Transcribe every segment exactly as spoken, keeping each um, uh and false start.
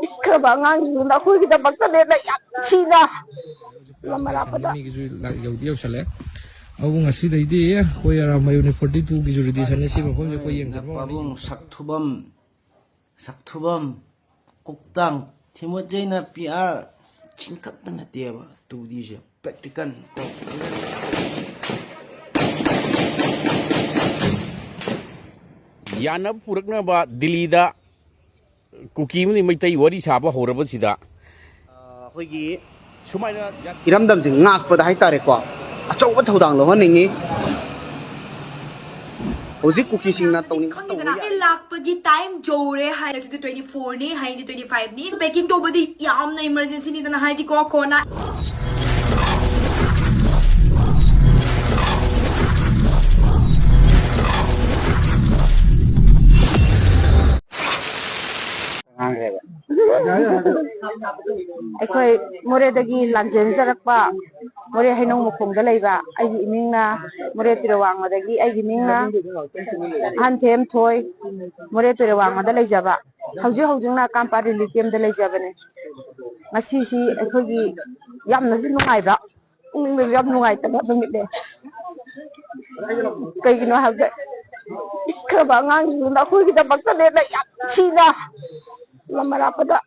ꯄꯤꯛꯈ꯭ꯔꯕ ꯑꯉꯥꯡꯁꯤꯡꯗꯨꯅ ꯑꯩꯈꯣꯏꯒꯤꯗꯃꯛꯇꯅꯦꯅ ꯌꯥꯝ ꯊꯤꯅ ꯂꯝ ꯑꯔꯥꯞꯄꯗ꯫ ꯃꯤꯒꯤꯁꯨ ꯂꯥꯛ-, ꯌꯧꯗꯤ ꯌꯧꯁꯜꯂꯛꯑꯦ꯫ ꯑꯗꯨꯕꯨ ꯉꯁꯤꯗꯩꯗꯤ ꯑꯩꯈꯣꯏ ꯑꯔꯥꯝꯕꯥꯏ ꯌꯨꯅꯤꯠ ꯐꯣꯔꯇꯤ ꯇꯨꯒꯤꯁꯨ ꯔꯤꯗꯤꯁꯟꯅꯤ꯫ ꯁꯤ ꯃꯐꯝꯁꯦ ꯑꯩꯈꯣꯏ ꯌꯦꯡ ꯆꯠꯄ ꯍꯧꯔꯅꯤ꯫ ꯄꯥꯕꯨꯡ ꯁꯛꯊꯨꯕꯝ, ꯁꯛꯊꯨꯕꯝ ꯀꯣꯛꯇꯥꯡ ꯊꯦꯝꯃꯣꯠꯖꯩꯅ ꯄꯤ ꯑꯥꯔ ꯁꯤꯟ ꯈꯛꯇ ꯅꯠꯇꯦꯕ ꯇꯧꯗꯣꯏꯁꯦ, ꯄ꯭ꯔꯦꯛꯇꯤꯀꯦꯜ ꯇꯧ-, ꯌꯥꯅꯕ ꯄꯨꯔꯛꯅꯕ ꯗꯤꯜꯂꯤꯗ ꯀꯨꯀꯤ ꯑꯃꯗꯤ ꯃꯩꯇꯩ ꯋꯥꯔꯤ ꯁꯥꯕ ꯍꯧꯔꯕꯁꯤꯗ, ꯑꯩꯈꯣꯏꯒꯤ ꯁꯨꯃꯥꯏꯅ ꯏꯔꯝꯗꯝꯁꯤ ꯉꯥꯛꯄꯗ ꯍꯥꯏꯇꯥꯔꯦꯀꯣ, ꯑꯆꯧꯕ ꯊꯧꯗꯥꯡ ꯂꯧꯍꯟꯅꯤꯡꯉꯤ꯫ ꯍꯧꯖꯤꯛ ꯀꯨꯀꯤꯁꯤꯡꯅ ꯇꯧꯅꯤꯡꯕ ꯇꯧꯕ ꯈꯪꯉꯤꯗꯅ, ꯌꯥꯏ꯫ ꯑꯦ, ꯂꯥꯛꯄꯒꯤ ꯇꯥꯏꯝ ꯌꯧꯔꯦ ꯍꯥꯏ꯫ ꯉꯁꯤꯗꯤ ꯇ꯭ꯋꯦꯟꯇꯤ ꯐꯣꯔꯅꯤ, ꯍꯌꯦꯡꯗꯤ ꯇ꯭ꯋꯦꯟꯇꯤ ꯐꯥꯏꯚꯅꯤ꯫ ꯄꯦꯀꯤꯡ ꯇꯧꯕꯗꯤ ꯌꯥꯝꯅ ꯏꯃꯔꯖꯦꯟꯁꯤꯅꯤꯗꯅ, ꯍꯥꯏꯗꯤꯀꯣ, ꯀꯣꯟꯅ ꯑꯩꯈꯣꯏ ꯃꯣꯔꯦꯗꯒꯤ ꯂꯥꯟꯖꯦꯟꯖꯔꯛꯄ, ꯃꯣꯔꯦ ꯍꯩꯅꯧ ꯃꯈꯣꯡꯗ ꯂꯩꯕ ꯑꯩꯒꯤ ꯏꯃꯤꯡꯅ, ꯃꯣꯔꯦ ꯇꯨꯔꯦꯜ ꯋꯥꯡꯃꯗꯒꯤ ꯑꯩꯒꯤ ꯃꯤꯡꯅ ꯑꯍꯟꯊꯦꯝ ꯊꯣꯏ, ꯃꯣꯔꯦ ꯇꯨꯔꯦꯜ ꯋꯥꯡꯃꯗ ꯂꯩꯖꯕ, ꯍꯧꯖꯤꯛ ꯍꯧꯖꯤꯛꯅ ꯀꯥꯝꯄꯥ ꯔꯤꯂꯤꯐ ꯀꯦꯝꯗ ꯂꯩꯖꯕꯅꯦ꯫ ꯉꯁꯤꯁꯤ ꯑꯩꯈꯣꯏꯒꯤ ꯌꯥꯝꯅꯁꯨ ꯅꯨꯡꯉꯥꯏꯕ, ꯄꯨꯛꯅꯤꯡꯗꯁꯨ ꯌꯥꯝ ꯅꯨꯡꯉꯥꯏꯇꯕ ꯅꯨꯃꯤꯠꯅꯦ꯫ ꯀꯩꯒꯤꯅꯣ ꯍꯥꯏꯕꯗ, ꯄꯤꯛꯈ꯭ꯔꯕ ꯑꯉꯥꯡꯁꯤꯡꯗꯨꯅ ꯑꯩꯈꯣꯏꯒꯤꯗꯃꯛꯇꯅꯦꯅ ꯌꯥꯝ ꯊꯤꯅ ꯂꯝ ꯑꯔꯥꯞꯄꯗ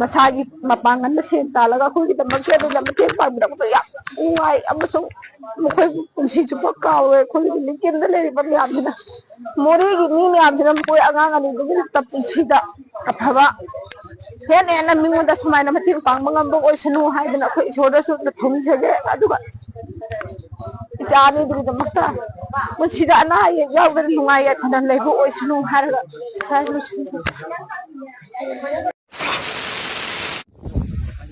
ꯃꯁꯥꯒꯤ ꯃꯄꯥꯡꯒꯜꯅ ꯁꯦꯟ ꯇꯥꯜꯂꯒ ꯑꯩꯈꯣꯏꯒꯤꯗꯃꯛꯇ ꯑꯗꯨꯅ ꯃꯇꯦꯡ ꯄꯥꯡꯕꯤꯔꯛꯄꯗꯣ ꯌꯥꯝ ꯅꯨꯡꯉꯥꯏ, ꯑꯃꯁꯨꯡ ꯃꯈꯣꯏꯕꯨ ꯄꯨꯟꯁꯤ ꯆꯨꯞꯄ ꯀꯥꯎꯔꯣꯏ꯫ ꯑꯩꯈꯣꯏꯒꯤ ꯔꯤꯂꯤꯐ ꯀꯦꯝꯗ ꯂꯩꯔꯤꯕ ꯃꯌꯥꯝꯁꯤꯅ, ꯃꯣꯔꯦꯒꯤ ꯃꯤ ꯃꯌꯥꯝꯁꯤꯅ ꯃꯈꯣꯏ ꯑꯉꯥꯡ ꯑꯅꯤꯗꯨꯒꯤ ꯄꯨꯟꯁꯤꯗ ꯑꯐꯕ ꯍꯦꯟꯅ ꯍꯦꯟꯅ ꯃꯤꯉꯣꯟꯗ ꯁꯨꯃꯥꯏꯅ ꯃꯇꯦꯡ ꯄꯥꯡꯕ ꯉꯝꯕ ꯑꯣꯏꯁꯅꯨ ꯍꯥꯏꯗꯅ ꯑꯩꯈꯣꯏ ꯏꯁꯣꯔꯗꯁꯨ ꯊꯧꯅꯤꯖꯒꯦ꯫ ꯑꯗꯨꯒ ꯏꯆꯥ ꯑꯅꯤꯗꯨꯒꯤꯗꯃꯛꯇ ꯄꯨꯟꯁꯤꯗ ꯑꯅꯥ ꯑꯌꯦꯛ ꯌꯥꯎꯗꯅ ꯅꯨꯡꯉꯥꯏ ꯌꯥꯏꯐꯅ ꯂꯩꯕ ꯑꯣꯏꯁꯅꯨ ꯍꯥꯏꯔꯒ ꯁ꯭ꯋꯥꯏ ꯂꯣꯏꯁꯤꯟꯖꯒꯦ꯫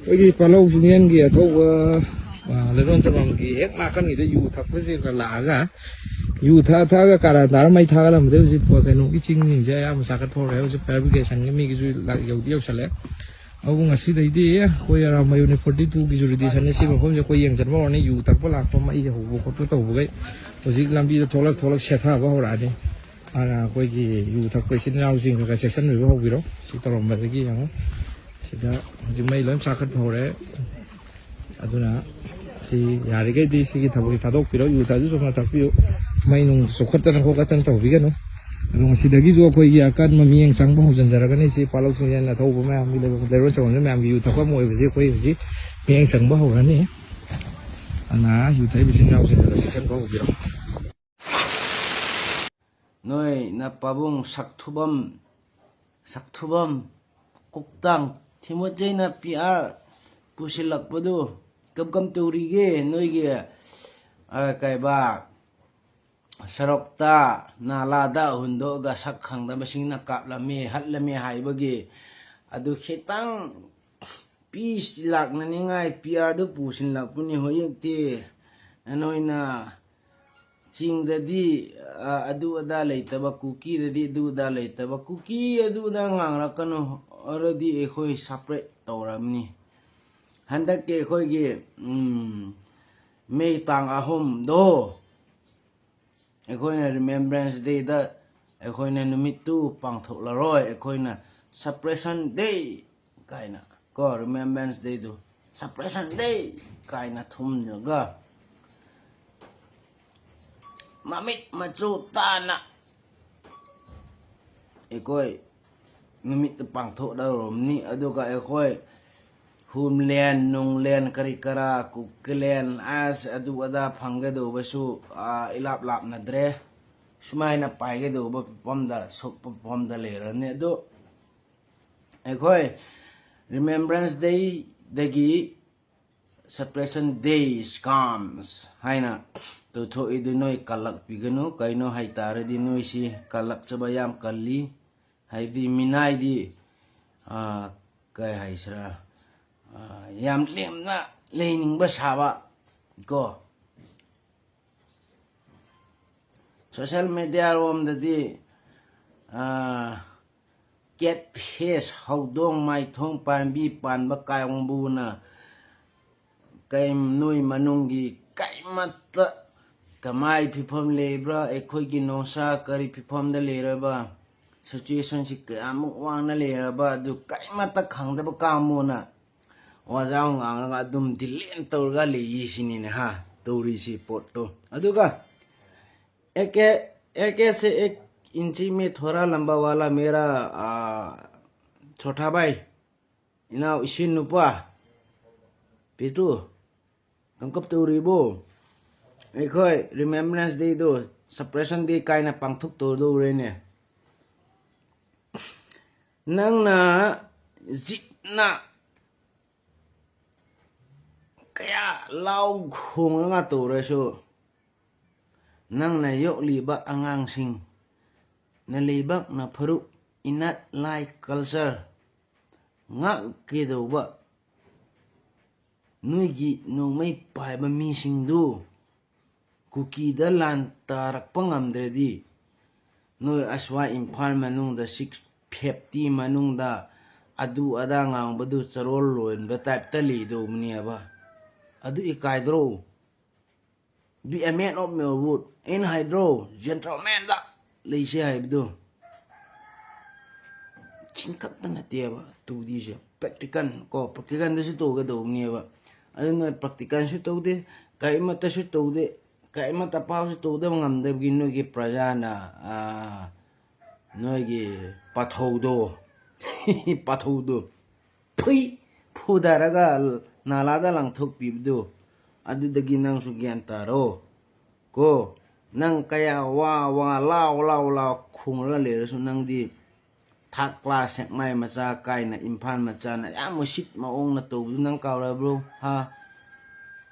ꯑꯩꯈꯣꯏꯒꯤ ꯄꯥꯂꯧ ꯆꯤꯡꯖꯦꯜꯒꯤ ꯑꯊꯧꯕ, ꯑ, ꯂꯩꯔꯣꯟ ꯆꯃꯝꯒꯤ ꯍꯦꯛ ꯅꯥꯀꯟꯒꯤꯗ ꯌꯨ ꯊꯛꯄꯁꯤꯒ ꯂꯥꯛꯑꯒ, ꯌꯨ ꯊꯛꯑ ꯊꯛꯑꯒ ꯀꯥꯔꯟ ꯇꯥꯔ ꯃꯩ ꯊꯥꯒꯠꯂꯝꯕꯗꯩ ꯍꯧꯖꯤꯛ ꯀꯩꯅꯣꯒꯤ ꯆꯤꯡꯁꯤꯡꯁꯦ ꯑꯌꯥꯝꯕ ꯆꯥꯈꯠꯄ ꯍꯧꯔꯦ꯫ ꯍꯧꯖꯤꯛ ꯐꯥꯌꯔ ꯕ꯭ꯔꯤꯒꯦꯗ ꯁꯪꯒꯤ ꯃꯤꯒꯤꯁꯨ ꯂꯥꯛ-, ꯌꯧꯗꯤ ꯌꯧꯁꯜꯂꯦ꯫ ꯑꯗꯨꯕꯨ ꯉꯁꯤꯗꯩꯗꯤ ꯑꯩꯈꯣꯏ ꯑꯔꯥꯝꯕꯥꯏ ꯌꯨꯅꯤꯠ ꯐꯣꯔꯇꯤ ꯇꯨꯒꯤꯁꯨ ꯔꯤꯗꯤꯁꯟꯅꯤ꯫ ꯁꯤ ꯃꯐꯝꯁꯦ ꯑꯩꯈꯣꯏ ꯌꯦꯡꯁꯤꯟꯕ ꯍꯧꯔꯅꯤ꯫ ꯌꯨ ꯊꯛꯄ ꯂꯥꯛꯄ, ꯃꯩ ꯍꯧꯕ ꯈꯣꯠꯄ ꯇꯧꯕꯈꯩ ꯍꯧꯖꯤꯛ ꯂꯝꯕꯤꯗ ꯊꯣꯛꯂꯛ ꯊꯣꯛꯂꯛ ꯁꯦꯠꯊꯕ ꯍꯧꯔꯛꯑꯅꯤ꯫ ꯑꯩꯈꯣꯏꯒꯤ ꯌꯨ ꯊꯛꯄ ꯏꯆꯤꯟ ꯏꯅꯥꯎꯁꯤꯡ ꯈꯔ ꯆꯦꯛꯁꯤꯟꯕꯤꯕ ꯍꯧꯕꯤꯔꯣ꯫ ꯁꯤ ꯇꯧꯔꯝꯕꯗꯒꯤ ꯌꯦꯡꯉꯣ, ꯁꯤꯗ ꯍꯧꯖꯤꯛ ꯃꯩ ꯂꯣꯏ ꯆꯥꯈꯠꯄ ꯍꯧꯔꯦ꯫ ꯑꯗꯨꯅ ꯁꯤ ꯌꯥꯔꯤꯈꯩꯗꯤ ꯁꯤꯒꯤ ꯊꯕꯛꯁꯤ ꯊꯥꯗꯣꯛꯄꯤꯔꯣ꯫ ꯌꯨ ꯊꯛꯑꯁꯨ ꯆꯨꯝꯅ ꯊꯛꯄꯤꯌꯨ꯫ ꯃꯩ ꯅꯨꯡ ꯆꯣꯛꯈꯠꯇꯅ ꯈꯣꯠꯀꯠꯇꯅ ꯇꯧꯕꯤꯒꯅꯨ꯫ ꯑꯗꯣ ꯉꯁꯤꯗꯒꯤꯁꯨ ꯑꯩꯈꯣꯏꯒꯤ ꯑꯀꯟꯕ ꯃꯤꯠꯌꯦꯡ ꯆꯪꯕ ꯍꯧꯖꯤꯟꯖꯔꯒꯅꯤ꯫ ꯁꯤ ꯄꯥꯂꯧ ꯁꯤꯡꯖꯦꯟ ꯑꯊꯧꯕ ꯃꯌꯥꯝꯒꯤ ꯂꯩꯐꯝ, ꯂꯩꯔꯣꯟ ꯆꯪꯐꯝꯁꯦ ꯃꯌꯥꯝꯒꯤ ꯌꯨ ꯊꯛꯐꯝ ꯑꯣꯏꯕꯁꯦ ꯑꯩꯈꯣꯏ ꯍꯧꯖꯤꯛ ꯃꯤꯠꯌꯦꯡ ꯆꯪꯕ ꯍꯧꯔꯅꯤ꯫ ꯑꯗꯨꯅ ꯌꯨ ꯊꯛꯏꯕ ꯏꯆꯤꯟ ꯏꯅꯥꯎꯁꯤꯡꯗꯨꯗ ꯆꯦꯛꯁꯤꯟꯕ ꯍꯧꯕꯤꯔꯣ꯫ ꯅꯣꯏ ꯅꯄꯥꯕꯨꯡ ꯁꯛꯊꯨꯕꯝ, ꯁꯛꯊꯨꯕꯝ ꯀꯣꯛꯇꯥꯡ ꯊꯤꯃꯣꯆꯩꯅ ꯄꯤ ꯑꯥꯔ ꯄꯨꯁꯤꯜꯂꯛꯄꯗꯨ ꯀꯝ ꯀꯝ ꯇꯧꯔꯤꯒꯦ? ꯅꯣꯏꯒꯤ, ꯑ, ꯀꯩꯕꯥ, ꯁꯔꯣꯛꯇ, ꯅꯥꯂꯥꯗ ꯍꯨꯟꯗꯣꯛꯑꯒ ꯁꯛ ꯈꯪꯗꯕꯁꯤꯡꯅ ꯀꯥꯞꯂꯝꯃꯤ, ꯍꯠꯂꯝꯃꯤ ꯍꯥꯏꯕꯒꯤ ꯑꯗꯨ ꯈꯤꯇꯪ ꯄꯤꯁ ꯂꯥꯛꯅꯅꯤꯡꯉꯥꯏ ꯄꯤ ꯑꯥꯔꯗꯨ ꯄꯨꯁꯤꯜꯂꯛꯄꯅꯤ꯫ ꯍꯧꯖꯤꯛꯇꯤ ꯅꯣꯏꯅ ꯆꯤꯡꯗꯗꯤ, ꯑ, ꯑꯗꯨ ꯑꯗꯥ ꯂꯩꯇꯕ, ꯀꯨꯀꯤꯗꯗꯤ ꯑꯗꯨ ꯑꯗꯥ ꯂꯩꯇꯕ, ꯀꯨꯀꯤ ꯑꯗꯨ ꯑꯗꯥ ꯉꯥꯡꯂꯛꯀꯅꯨ꯫ Already ꯑꯩꯈꯣꯏ separate ꯇꯧꯔꯕꯅꯤ꯫ ꯍꯟꯗꯛꯀꯤ ꯑꯩꯈꯣꯏꯒꯤ, ꯎꯝ, ꯃꯦ ꯇꯥꯡ ꯑꯍꯨꯝꯗꯣ ꯑꯩꯈꯣꯏꯅ Remembrance Dayꯗ ꯑꯩꯈꯣꯏꯅ ꯅꯨꯃꯤꯠꯇꯨ ꯄꯥꯡꯊꯣꯛꯂꯔꯣꯏ꯫ ꯑꯩꯈꯣꯏꯅ Suppression Day ꯀꯥꯏꯅ, ꯀꯣ, Remembrance Dayꯗꯨ Suppression Day ꯀꯥꯏꯅ ꯊꯨꯝꯂꯒ ꯃꯃꯤꯠ ꯃꯆꯨ ꯇꯥꯅ ꯑꯩꯈꯣꯏ ꯅꯨꯃꯤꯠꯇ ꯄꯥꯡꯊꯣꯛꯂꯔꯕꯅꯤ꯫ ꯑꯗꯨꯒ ꯑꯩꯈꯣꯏ ꯍꯨꯝꯂꯦꯟ, ꯅꯨꯡꯂꯦꯟ, ꯀꯔꯤ ꯀꯔꯥ, ꯀꯨꯀꯤꯂꯦꯟ, ꯑꯁ, ꯑꯗꯨ ꯑꯗꯥ ꯐꯪꯒꯗꯧꯕꯁꯨ, ꯑꯥ, ꯏꯂꯥꯞ ꯂꯥꯞꯅꯗ꯭ꯔꯦ꯫ ꯁꯨꯃꯥꯏꯅ ꯄꯥꯏꯒꯗꯧꯕ ꯐꯤꯕꯝꯗ, ꯁꯣꯛꯄ ꯐꯤꯕꯝꯗ ꯂꯩꯔꯅꯤ꯫ ꯑꯗꯨ ꯑꯩꯈꯣꯏ Remembrance Dayꯗꯒꯤ Suppression Day scams ꯍꯥꯏꯅ ꯇꯧꯊꯣꯛꯏꯗꯨ ꯅꯣꯏ ꯀꯜꯂꯛꯄꯤꯒꯅꯨ꯫ ꯀꯩꯅꯣ ꯍꯥꯏꯇꯥꯔꯗꯤ ꯅꯣꯏꯁꯤ ꯀꯜꯂꯛꯆꯕ ꯌꯥꯝ ꯀꯜꯂꯤ꯫ ꯍꯥꯏꯕꯗꯤ ꯃꯤꯅꯥꯏꯗꯤ, ꯑꯥ, ꯀꯩ ꯍꯥꯏꯁꯤꯔꯥ, ꯑꯥ, ꯌꯥꯝ ꯂꯦꯝꯅ ꯂꯩꯅꯤꯡꯕ ꯁꯥꯕ ꯀꯣ꯫ Social media ꯔꯣꯝꯗꯗꯤ, ꯑꯥ, cat face, ꯍꯧꯗꯣꯡ ꯃꯥꯏꯊꯣꯡ ꯄꯥꯟꯕꯤ ꯄꯥꯟꯕ ꯀꯥꯡꯕꯨꯅ ꯀꯩ ꯅꯣꯏ ꯃꯅꯨꯡꯒꯤ ꯀꯩꯃꯠꯇ ꯀꯃꯥꯏ ꯐꯤꯕꯝ ꯂꯩꯕ꯭ꯔꯥ, ꯑꯩꯈꯣꯏꯒꯤ ꯅꯣꯡꯁꯥ ꯀꯔꯤ ꯐꯤꯕꯝꯗ ꯂꯩꯔꯕ, ꯁꯤꯆꯨꯋꯦꯁꯟꯁꯤ ꯀꯌꯥꯃꯨꯛ ꯋꯥꯡꯅ ꯂꯩꯔꯕ, ꯑꯗꯨ ꯀꯔꯤꯃꯠꯇ ꯈꯪꯗꯕ ꯀꯥꯡꯕꯨꯅ ꯋꯥꯖꯥꯎ ꯉꯥꯡꯂꯒ ꯑꯗꯨꯝ ꯗꯤꯂꯦꯟ ꯇꯧꯔꯒ ꯂꯩꯌꯦ ꯁꯤꯅꯤꯅꯦ ꯍꯥ, ꯇꯧꯔꯤꯁꯤ ꯄꯣꯠꯇꯣ꯫ ꯑꯗꯨꯒ ꯑꯦ ꯀꯦ ꯑꯦ ꯀꯦ ꯁꯦ ꯑꯦꯛ ꯏꯟꯆꯤ ꯃꯦ ꯊꯣꯔꯥ ꯂꯝꯕꯥ ꯋꯥꯂꯥ ꯃꯦꯔꯥ, ꯑ, ꯆꯣꯊꯥ ꯚꯥꯏ, ꯏꯅꯥꯎ ꯏꯁꯤꯟ ꯅꯨꯄꯥ ꯄꯤꯇꯨ, ꯀꯝꯀꯞ ꯇꯧꯔꯤꯕꯣ? ꯑꯩꯈꯣꯏ ꯔꯤꯃꯦꯝꯕ꯭ꯔꯦꯟꯁ ꯗꯦꯗꯣ ꯁꯄ꯭ꯔꯦꯁꯟ ꯗꯦ ꯀꯥꯏꯅ ꯄꯥꯡꯊꯣꯛꯇꯧꯗꯧꯔꯦꯅꯦ꯫ ꯅꯪꯅ ꯖꯤꯠꯅ ꯀꯌꯥ ꯂꯥꯎ ꯈꯣꯡꯉꯒ ꯇꯧꯔꯁꯨ, ꯅꯪꯅ ꯌꯣꯛꯂꯤꯕ ꯑꯉꯥꯡꯁꯤꯡ, ꯅ ꯂꯩꯕꯥꯛꯅ ꯐꯨꯔꯨꯞ, ꯏꯅꯠ, ꯂꯥꯏ, ꯀꯜꯆꯔ ꯉꯥꯛꯀꯗꯧꯕ ꯅꯣꯏꯒꯤ ꯅꯣꯡꯃꯩ ꯄꯥꯏꯕ ꯃꯤꯁꯤꯡꯗꯨ ꯀꯨꯀꯤꯗ ꯂꯥꯟ ꯇꯥꯔꯛꯄ ꯉꯝꯗ꯭ꯔꯗꯤ, ꯅꯣꯏ ꯑꯁ꯭ꯋꯥꯏ ꯏꯝꯐꯥꯜ ꯃꯅꯨꯡꯗ ꯁꯤꯛꯁ ꯐꯤꯐꯇꯤ ꯃꯅꯨꯡꯗ ꯑꯗꯨ ꯑꯗꯥ ꯉꯥꯡꯕꯗꯨ ꯆꯔꯣꯜ ꯂꯣꯟꯕ ꯇꯥꯏꯞꯇ ꯂꯩꯗꯧꯕꯅꯦꯕ꯫ ꯑꯗꯨ ꯏꯀꯥꯏꯗ꯭ꯔꯣ? Be a man of your word꯫ ꯑꯩꯅ ꯍꯥꯏꯗ꯭ꯔꯣ, ꯖꯦꯟꯇꯜꯃꯦꯟꯗ ꯂꯩꯁꯦ ꯍꯥꯏꯕꯗꯨ? ꯆꯤꯟ ꯈꯛꯇ ꯅꯠꯇꯦꯕ ꯇꯧꯗꯣꯏꯁꯦ, ꯄ꯭ꯔꯦꯛꯇꯤꯀꯦꯜ ꯀꯣ, ꯄ꯭ꯔꯦꯛꯇꯤꯀꯦꯜꯗꯁꯨ ꯇꯧꯒꯗꯧꯕꯅꯦꯕ꯫ ꯑꯗꯨ ꯅꯣꯏ ꯄ꯭ꯔꯦꯛꯇꯤꯀꯦꯜꯁꯨ ꯇꯧꯗꯦ, ꯀꯔꯤꯃꯠꯇꯁꯨ ꯇꯧꯗꯦ, ꯀꯔꯤꯃꯠꯇ ꯄꯥꯎꯁꯨ ꯇꯧꯗꯕ ꯉꯝꯗꯕꯒꯤ ꯅꯣꯏꯒꯤ ꯄ꯭ꯔꯖꯥꯅ, ꯑꯥ, ꯅꯣꯏꯒꯤ ꯄꯥꯊꯧꯗꯣ, ꯄꯥꯊꯧꯗꯣ ꯐꯨꯏ ꯐꯨꯗꯔꯒ ꯅꯥꯂꯥꯗ ꯂꯪꯊꯣꯛꯄꯤꯕꯗꯨ, ꯑꯗꯨꯗꯒꯤ ꯅꯪꯁꯨ ꯒ꯭ꯌꯥꯟ ꯇꯥꯔꯣ ꯀꯣ꯫ ꯅꯪ ꯀꯌꯥ ꯋꯥ ꯋꯥ ꯂꯥꯎ ꯂꯥꯎ ꯂꯥꯎ ꯈꯣꯡꯂꯒ ꯂꯩꯔꯁꯨ, ꯅꯪꯗꯤ ꯊꯥꯔꯠ ꯀ꯭ꯂꯥꯁ ꯁꯦꯛꯃꯥꯏ ꯃꯆꯥ ꯀꯥꯏꯅ ꯏꯝꯐꯥꯜ ꯃꯆꯥꯅ ꯌꯥꯝ ꯎꯁꯤꯠ ꯃꯑꯣꯡꯅ ꯇꯧꯕꯗꯨ ꯅꯪ ꯀꯥꯎꯔꯕ꯭ꯔꯣ? ꯍꯥ?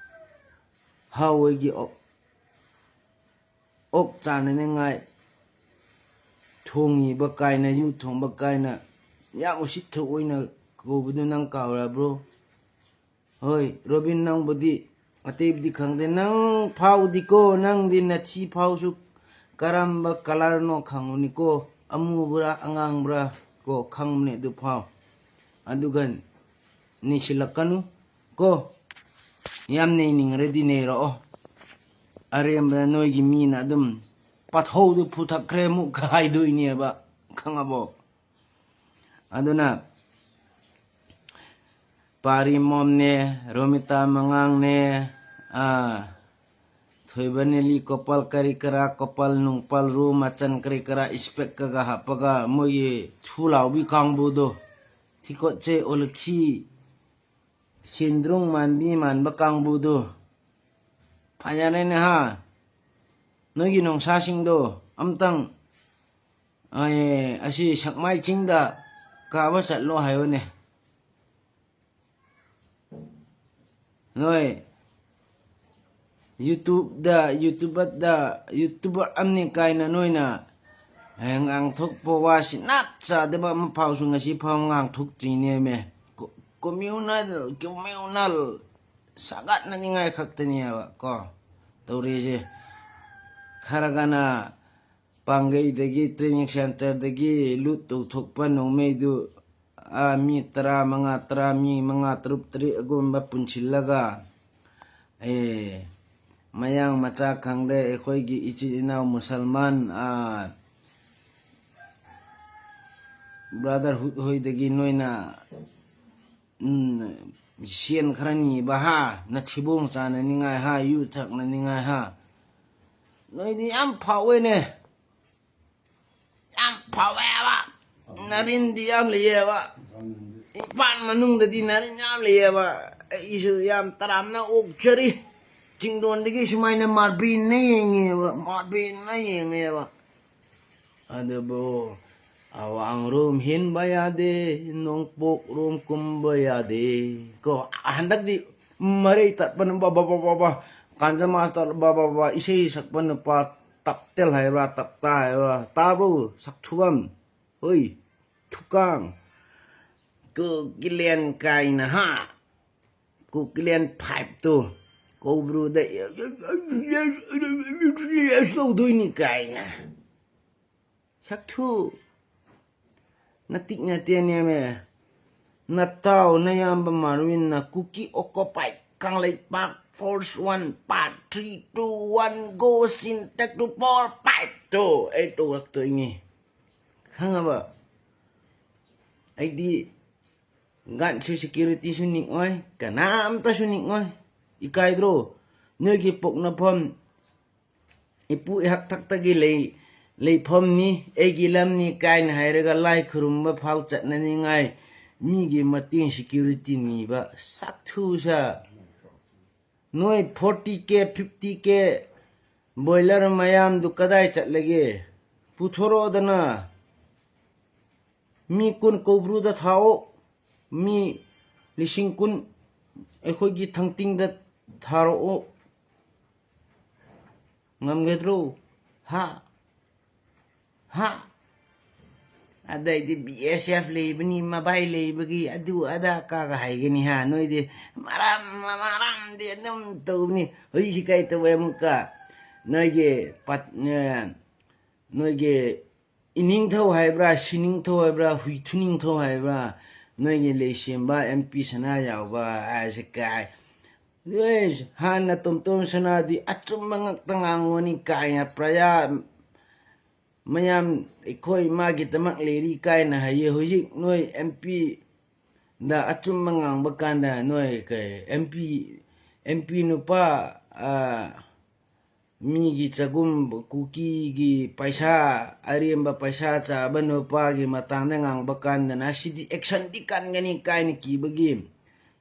ꯍꯥ, ꯑꯣꯏꯒꯤ ꯑꯣ-, ꯑꯣꯛ ꯆꯥꯅꯅꯤꯡꯉꯥꯏ ꯊꯣꯡꯉꯤꯕ ꯀꯥꯏꯅ, ꯌꯨ ꯊꯣꯡꯕ ꯀꯥꯏꯅ ꯌꯥꯝ ꯎꯁꯤꯠ ꯊꯑꯣꯏꯅ ꯀꯧꯕꯗꯨ ꯅꯪ ꯀꯥꯎꯔꯕ꯭ꯔꯣ? ꯍꯣꯏ, ꯔꯣꯕꯤꯟ, ꯅꯪꯕꯨꯗꯤ ꯑꯇꯩꯕꯨꯗꯤ ꯈꯪꯗꯦ, ꯅꯪ ꯐꯥꯎꯗꯤꯀꯣ, ꯅꯪꯗꯤ ꯅꯊꯤ ꯐꯥꯎꯁꯨ ꯀꯔꯝꯕ ꯀꯂꯔꯅꯣ ꯈꯪꯕꯅꯤꯀꯣ, ꯑꯃꯨꯕ꯭ꯔꯥ ꯑꯉꯥꯡꯕ꯭ꯔꯥ ꯀꯣ ꯈꯪꯕꯅꯤ ꯑꯗꯨ ꯐꯥꯎ꯫ ꯑꯗꯨꯒ ꯅꯩꯁꯤꯜꯂꯛꯀꯅꯨ ꯀꯣ, ꯌꯥꯝ ꯅꯩꯅꯤꯡꯉꯔꯗꯤ ꯅꯩꯔꯛꯑꯣ꯫ ꯑꯔꯦꯝꯕꯗ ꯅꯣꯏꯒꯤ ꯃꯤꯅ ꯑꯗꯨꯝ ꯄꯥꯊꯧꯗꯨ ꯐꯨꯊꯛꯈ꯭ꯔꯦ ꯑꯃꯨꯛ ꯍꯥꯏꯗꯣꯏꯅꯦꯕ, ꯈꯪꯉꯕꯣ? ꯑꯗꯨꯅ ꯄꯥꯔꯤ ꯃꯣꯝꯅꯦ, ꯔꯣꯃꯤꯇꯥ ꯃꯉꯥꯡꯅꯦ, ꯑꯥ, ꯊꯣꯏꯕ ꯅꯦꯂꯤ ꯀꯣꯄꯜ ꯀꯔꯤ ꯀꯔꯥ, ꯀꯣꯄꯜ ꯅꯨꯡꯄꯜ ꯔꯨ ꯃꯆꯟ ꯀꯔꯤ ꯀꯔꯥ ꯏꯁꯄꯦꯛꯀꯒ ꯍꯥꯞꯄꯒ ꯃꯣꯏꯒꯤ ꯊꯨ ꯂꯥꯎꯕꯤ ꯀꯥꯡꯕꯨꯗꯣ, ꯊꯤꯀꯣꯠꯁꯦ ꯑꯣꯂꯈꯤ, ꯁꯦꯟꯗ꯭ꯔꯣꯡ ꯃꯥꯟꯕꯤ ꯃꯥꯟꯕ ꯀꯥꯡꯕꯨꯗꯣ, ꯐꯖꯔꯦꯅꯦ ꯍꯥ꯫ ꯅꯣꯏꯒꯤ ꯅꯣꯡꯁꯥꯁꯤꯡꯗꯣ ꯑꯝꯇꯪ, ꯑꯦ, ꯑꯁꯤ ꯁꯛꯃꯥꯏ ꯆꯤꯡꯗ ꯀꯥꯕ ꯆꯠꯂꯣ ꯍꯥꯏꯌꯣꯅꯦ꯫ ꯅꯣꯏ YouTubeꯗ, YouTuberꯗ, YouTuber ꯑꯃꯅꯤ ꯀꯥꯏꯅ ꯅꯣꯏꯅ, ꯑꯦ, ꯉꯥꯡꯊꯣꯛꯄ ꯋꯥꯁꯤ ꯅꯞ ꯆꯥꯗꯕ ꯑꯃ ꯐꯥꯎꯁꯨ ꯉꯁꯤ ꯐꯥꯎ ꯉꯥꯡꯊꯣꯛꯇ꯭ꯔꯤꯅꯦꯃꯦ꯫ ꯀꯣ-, communal, communal ꯁꯥꯒꯠꯅꯅꯤꯡꯉꯥꯏ ꯈꯛꯇꯅꯦꯕ ꯀꯣ ꯇꯧꯔꯤꯁꯦ꯫ ꯈꯔꯒꯅ ꯄꯥꯡꯒꯩꯗꯒꯤ, training centreꯗꯒꯤ ꯂꯨꯠ ꯇꯧꯊꯣꯛꯄ ꯅꯣꯡꯃꯩꯗꯨ, ꯑꯥ, ꯃꯤ ꯇꯔꯥ ꯃꯉꯥ, ꯇꯔꯥ, ꯃꯤ ꯃꯉꯥ, ꯇꯔꯨꯛ, ꯇꯔꯦꯠ ꯑꯒꯨꯝꯕ ꯄꯨꯟꯁꯤꯜꯂꯒ, ꯑꯦ, ꯃꯌꯥꯡ ꯃꯆꯥ ꯈꯪꯗꯦ, ꯑꯩꯈꯣꯏꯒꯤ ꯏꯆꯤꯜ ꯏꯅꯥꯎ ꯃꯨꯁꯜꯃꯥꯟ, ꯑꯥ, brotherhood ꯍꯣꯏꯗꯒꯤ ꯅꯣꯏꯅ, ꯎꯝ, ꯁꯦꯟ ꯈꯔ ꯅꯤꯕ ꯍꯥ, ꯅꯊꯤꯕꯣꯡ ꯆꯥꯅꯅꯤꯡꯉꯥꯏ ꯍꯥ, ꯌꯨ ꯊꯛꯅꯅꯤꯡꯉꯥꯏ ꯍꯥ, ꯅꯣꯏꯗꯤ ꯌꯥꯝ ꯐꯥꯎꯋꯦꯅꯦ꯫ ꯌꯥꯝ ꯐꯥꯎꯋꯦꯕ꯫ ꯅꯔꯤꯟꯗꯤ ꯌꯥꯝ ꯂꯩꯌꯦꯕ꯫ ꯏꯝꯐꯥꯜ ꯃꯅꯨꯡꯗꯗꯤ ꯅꯔꯤꯟ ꯌꯥꯝ ꯂꯩꯌꯦꯕ꯫ ꯑꯩꯁꯨ ꯌꯥꯝ ꯇꯔꯥꯝꯅ ꯑꯣꯛꯆꯔꯤ꯫ ꯆꯤꯡꯗꯣꯟꯗꯒꯤ ꯁꯨꯃꯥꯏꯅ ꯃꯥꯔꯕꯤꯟꯅ ꯌꯦꯡꯉꯦꯕ, ꯃꯥꯔꯕꯤꯟꯅ ꯌꯦꯡꯉꯦꯕ꯫ ꯑꯗꯨꯕꯨ ꯑꯋꯥꯡꯔꯣꯝ ꯍꯦꯟꯕ ꯌꯥꯗꯦ, ꯅꯣꯡꯄꯣꯛꯔꯣꯝ ꯀꯨꯝꯕ ꯌꯥꯗꯦ꯫ ꯀꯣ, ꯍꯟꯗꯛꯇꯤ ꯃꯔꯩ ꯇꯠꯄꯅ ꯕꯕꯥ, ꯕꯕꯥ, ꯕꯕꯥ, ꯀꯥꯟꯖ ꯃꯥꯁꯇꯔ ꯕꯕꯥ, ꯕꯕꯥ, ꯏꯁꯩ ꯁꯛꯄ ꯅꯨꯄꯥ ꯇꯞꯇꯦꯜ ꯍꯥꯏꯕ꯭ꯔꯥ, ꯇꯞꯇꯥ ꯍꯥꯏꯕ꯭ꯔꯥ? ꯇꯥꯕ꯭ꯔꯣ? ꯁꯛꯊꯨꯕꯝ꯫ ꯍꯣꯏ, ꯊꯨꯀꯥꯡ꯫ ꯀꯣꯀꯤꯂꯦꯟ ꯀꯥꯏꯅ ꯍꯥ? ꯀꯣꯀꯤꯂꯦꯟ fiveꯇꯣ ꯀꯧꯕ꯭ꯔꯨꯗ ꯇꯧꯗꯣꯏꯅꯤ ꯀꯥꯏꯅ꯫ ꯁꯛꯊꯨ, ꯅꯇꯤꯛ ꯅꯇꯦꯅꯦꯃꯦ꯫ ꯅꯇꯥꯎ ꯅꯌꯥꯝꯕ ꯃꯥꯔꯋꯤꯟꯅ ꯀꯨꯀꯤ ꯑꯣꯀꯣꯄꯥꯏ Kangleipak force one, part three, two, one, go, scene take to four, fight to ꯑꯩ ꯇꯧꯔꯛꯇꯣꯏꯅꯤ꯫ ꯈꯪꯉꯕ? ꯑꯩꯗꯤ ꯒꯥꯔꯗꯁꯨ, ꯁꯦꯀ꯭ꯌꯨꯔꯤꯇꯤꯁꯨ ꯅꯤꯛꯑꯣꯏ, ꯀꯅꯥꯝꯇꯁꯨ ꯅꯤꯛꯑꯣꯏ꯫ ꯏꯀꯥꯏꯗ꯭ꯔꯣ? ꯅꯣꯏꯒꯤ ꯄꯣꯛꯅꯐꯝ, ꯏꯄꯨ ꯏꯍꯥꯛꯊꯛꯇꯒꯤ ꯂꯩ, ꯂꯩꯐꯝꯅꯤ, ꯑꯩꯒꯤ ꯂꯝꯅꯤ ꯀꯥꯏꯅ ꯍꯥꯏꯔꯒ ꯂꯥꯏ ꯈꯨꯔꯨꯝꯕ ꯐꯥꯎ ꯆꯠꯅꯅꯤꯡꯉꯥꯏ ꯃꯤꯒꯤ ꯃꯇꯦꯡ, ꯁꯦꯀ꯭ꯌꯨꯔꯤꯇꯤ ꯅꯤꯕ ꯁꯛꯊꯨꯁ꯫ ꯅꯣꯏ forty K, fifty K boiler ꯃꯌꯥꯝꯗꯨ ꯀꯗꯥꯏ ꯆꯠꯂꯒꯦ? ꯄꯨꯊꯣꯔꯛꯑꯣꯗꯅ꯫ ꯃꯤ ꯀꯨꯟ ꯀꯧꯕ꯭ꯔꯨꯗ ꯊꯥꯛꯑꯣ, ꯃꯤ ꯂꯤꯁꯤꯡ ꯀꯨꯟ ꯑꯩꯈꯣꯏꯒꯤ ꯊꯥꯡꯇꯤꯡꯗ ꯊꯥꯔꯛꯑꯣ꯫ ꯉꯝꯒꯗ꯭ꯔꯣ? ꯍꯥ? ꯍꯥ? ꯑꯗꯩꯗꯤ B S F ꯂꯩꯕꯅꯤ, ꯃꯕꯥꯏ ꯂꯩꯕꯒꯤ ꯑꯗꯨ ꯑꯗꯥ ꯀꯥꯒ ꯍꯥꯏꯒꯅꯤ ꯍꯥ? ꯅꯣꯏꯗꯤ ꯃꯔꯝ, ꯃꯔꯝꯗꯤ ꯑꯗꯨꯝ ꯇꯧꯕꯅꯤ꯫ ꯍꯧꯖꯤꯛꯁꯤ ꯀꯩ ꯇꯧꯋꯦ ꯑꯃꯨꯛꯀ? ꯅꯣꯏꯒꯤ ꯄꯠ-, ꯑ, ꯅꯣꯏꯒꯤ ꯏꯅꯤꯡꯊꯧ ꯍꯥꯏꯕ꯭ꯔꯥ, ꯁꯤꯅꯤꯡꯊꯧ ꯍꯥꯏꯕ꯭ꯔꯥ, ꯍꯨꯏ ꯊꯨꯅꯤꯡꯊꯧ ꯍꯥꯏꯕ꯭ꯔꯥ, ꯅꯣꯏꯒꯤ ꯂꯩꯁꯦꯝꯕ M P ꯁꯅꯥ ꯌꯥꯎꯕ ꯍꯥꯏꯁꯦ ꯀꯥꯏ? ꯑꯦꯁ, ꯍꯥꯟꯅ ꯇꯣꯝꯇꯣꯝ ꯁꯅꯥꯗꯤ ꯑꯆꯨꯝꯕ ꯉꯛꯇ ꯉꯥꯡꯉꯣꯅꯤ ꯀꯥꯏꯅ ꯄ꯭ꯔꯖꯥ ꯃꯌꯥꯝ ꯑꯩꯈꯣꯏ ꯃꯥꯒꯤꯗꯃꯛ ꯂꯩꯔꯤ ꯀꯥꯏꯅ ꯍꯥꯏꯌꯦ꯫ ꯍꯧꯖꯤꯛ ꯅꯣꯏ M P ꯗ ꯑꯆꯨꯝꯕ ꯉꯥꯡꯕ ꯀꯥꯟꯗ ꯅꯣꯏ ꯀꯩ M P, M P ꯅꯨꯄꯥ, ꯑ, ꯃꯤꯒꯤ ꯆꯒꯨꯝ, ꯀꯨꯀꯤꯒꯤ ꯄꯩꯁꯥ, ꯑꯔꯦꯝꯕ ꯄꯩꯁꯥ ꯆꯥꯕ ꯅꯨꯄꯥꯒꯤ ꯃꯇꯥꯡꯗ ꯉꯥꯡꯕ ꯀꯥꯟꯗꯅ ꯁꯤꯗꯤ ꯑꯦꯛꯁꯟꯗꯤ ꯀꯟꯒꯅꯤ ꯀꯥꯏꯅ ꯀꯤꯕꯒꯤ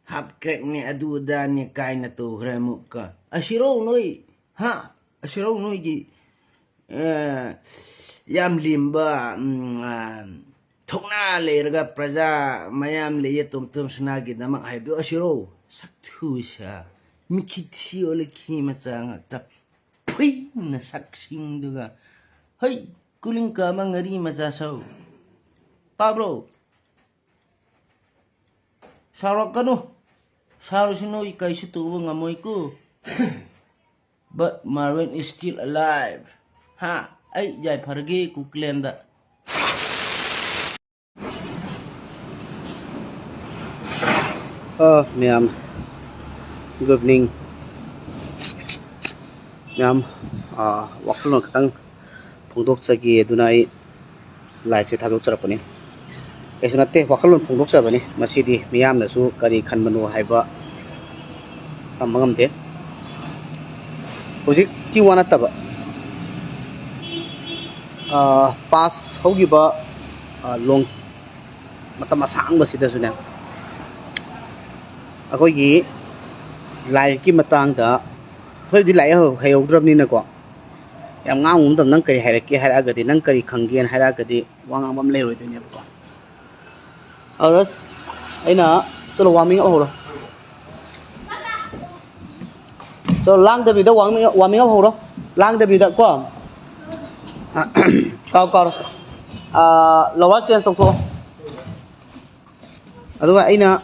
ꯍꯥꯞ ꯀ꯭ꯔꯦꯛꯅꯦ, ꯑꯗꯨ ꯑꯗꯥꯅꯦ ꯀꯥꯏꯅ ꯇꯧꯈ꯭ꯔꯦ ꯑꯃꯨꯛꯀ꯫ ꯑꯁꯤꯔꯧ ꯅꯣꯏ, ꯍꯥ? ꯑꯁꯤꯔꯧ ꯅꯣꯏꯒꯤ, ꯑ, ꯌꯥꯝ ꯂꯤꯝꯕ, ꯎꯝ, ꯑ, ꯊꯧꯅꯥ ꯂꯩꯔꯒ ꯄ꯭ꯔꯖꯥ ꯃꯌꯥꯝ ꯂꯩꯌꯦ ꯇꯣꯝ ꯇꯣꯝ ꯁꯅꯥꯒꯤꯗꯃꯛ ꯍꯥꯏꯕꯗꯨ ꯑꯁꯤꯔꯧ? ꯁꯛꯊꯨꯁ, ꯃꯤꯈꯤ ꯊꯤ ꯑꯣꯜꯂꯛꯈꯤ ꯃꯆꯥ ꯉꯥꯛꯇ꯫ ꯐꯨꯏ ꯅꯁꯛꯁꯤꯡꯗꯨꯒ꯫ ꯍꯩ, ꯀꯨꯂꯤꯡ ꯀꯥꯃ ꯉꯥꯔꯤ ꯃꯆꯥ ꯁꯧ꯫ ꯇꯥꯕ꯭ꯔꯣ? ꯁꯥꯎꯔꯛꯀꯅꯨ꯫ ꯁꯥꯎꯔꯁꯨ ꯅꯣꯏ ꯀꯩꯁꯨ ꯇꯧꯕ ꯉꯝꯃꯣꯏꯀꯣ꯫ But Marvin is still alive. ꯍꯥ? ꯑꯩ ꯌꯥꯏꯐꯔꯒꯦ ꯀꯨꯀꯤꯂꯦꯟꯗ꯫ ꯑ, ꯃꯌꯥꯝ꯫ Good evening. ꯃꯌꯥꯝ, ꯑꯥ, ꯋꯥꯈꯜꯂꯣꯟ ꯈꯤꯇꯪ ꯐꯣꯡꯗꯣꯛꯆꯒꯦ ꯑꯗꯨꯅ ꯑꯩ live ꯁꯦ ꯊꯥꯗꯣꯛꯆꯔꯛꯄꯅꯤ꯫ ꯀꯩꯁꯨ ꯅꯠꯇꯦ, ꯋꯥꯈꯜꯂꯣꯟ ꯐꯣꯡꯗꯣꯛꯆꯕꯅꯤ꯫ ꯃꯁꯤꯗꯤ ꯃꯤꯌꯥꯝꯅꯁꯨ ꯀꯔꯤ ꯈꯟꯕꯅꯣ ꯍꯥꯏꯕ ꯇꯝꯕ ꯉꯝꯗꯦ꯫ ꯍꯧꯖꯤꯛꯀꯤ ꯋꯥ ꯅꯠꯇꯕ, ꯑꯥ, past ꯍꯧꯈꯤꯕ, ꯑꯥ, ꯂꯣꯡ-, ꯃꯇꯝ ꯑꯁꯥꯡꯕꯁꯤꯗꯁꯨꯅꯦ, ꯑꯩꯈꯣꯏꯒꯤ ꯂꯥꯏꯔꯤꯛꯀꯤ ꯃꯇꯥꯡꯗ, ꯑꯩꯈꯣꯏꯗꯤ ꯂꯥꯏꯔꯤꯛ ꯍꯩꯍꯧ-, ꯍꯩꯍꯧꯗ꯭ꯔꯕꯅꯤꯅꯀꯣ, ꯌꯥꯝ ꯉꯥꯡꯕ ꯃꯇꯝꯗ ꯅꯪ ꯀꯔꯤ ꯍꯥꯏꯔꯛꯀꯦ ꯍꯥꯏꯔꯛꯑꯒꯗꯤ, ꯅꯪ ꯀꯔꯤ ꯈꯪꯒꯦꯅ ꯍꯥꯏꯔꯛꯑꯒꯗꯤ ꯋꯥ ꯉꯥꯡꯕ ꯑꯃ ꯂꯩꯔꯣꯏꯗꯣꯏꯅꯦꯕꯀꯣ꯫ ꯑꯗ ꯑꯩꯅ, ꯆꯠꯂꯣ, warming up ꯍꯧꯔꯣ꯫ ꯆꯠꯂꯣ, ꯂꯥꯡꯗꯕꯤꯗ warming up, warming up ꯍꯧꯔꯣ꯫ ꯂꯥꯡꯗꯕꯤꯗ ꯀꯣ꯫ ꯀꯥꯎ, ꯀꯥꯎꯔꯣ꯫ ꯑꯥ, lower change ꯇꯧꯊꯣꯛꯑꯣ꯫ ꯑꯗꯨꯒ ꯑꯩꯅ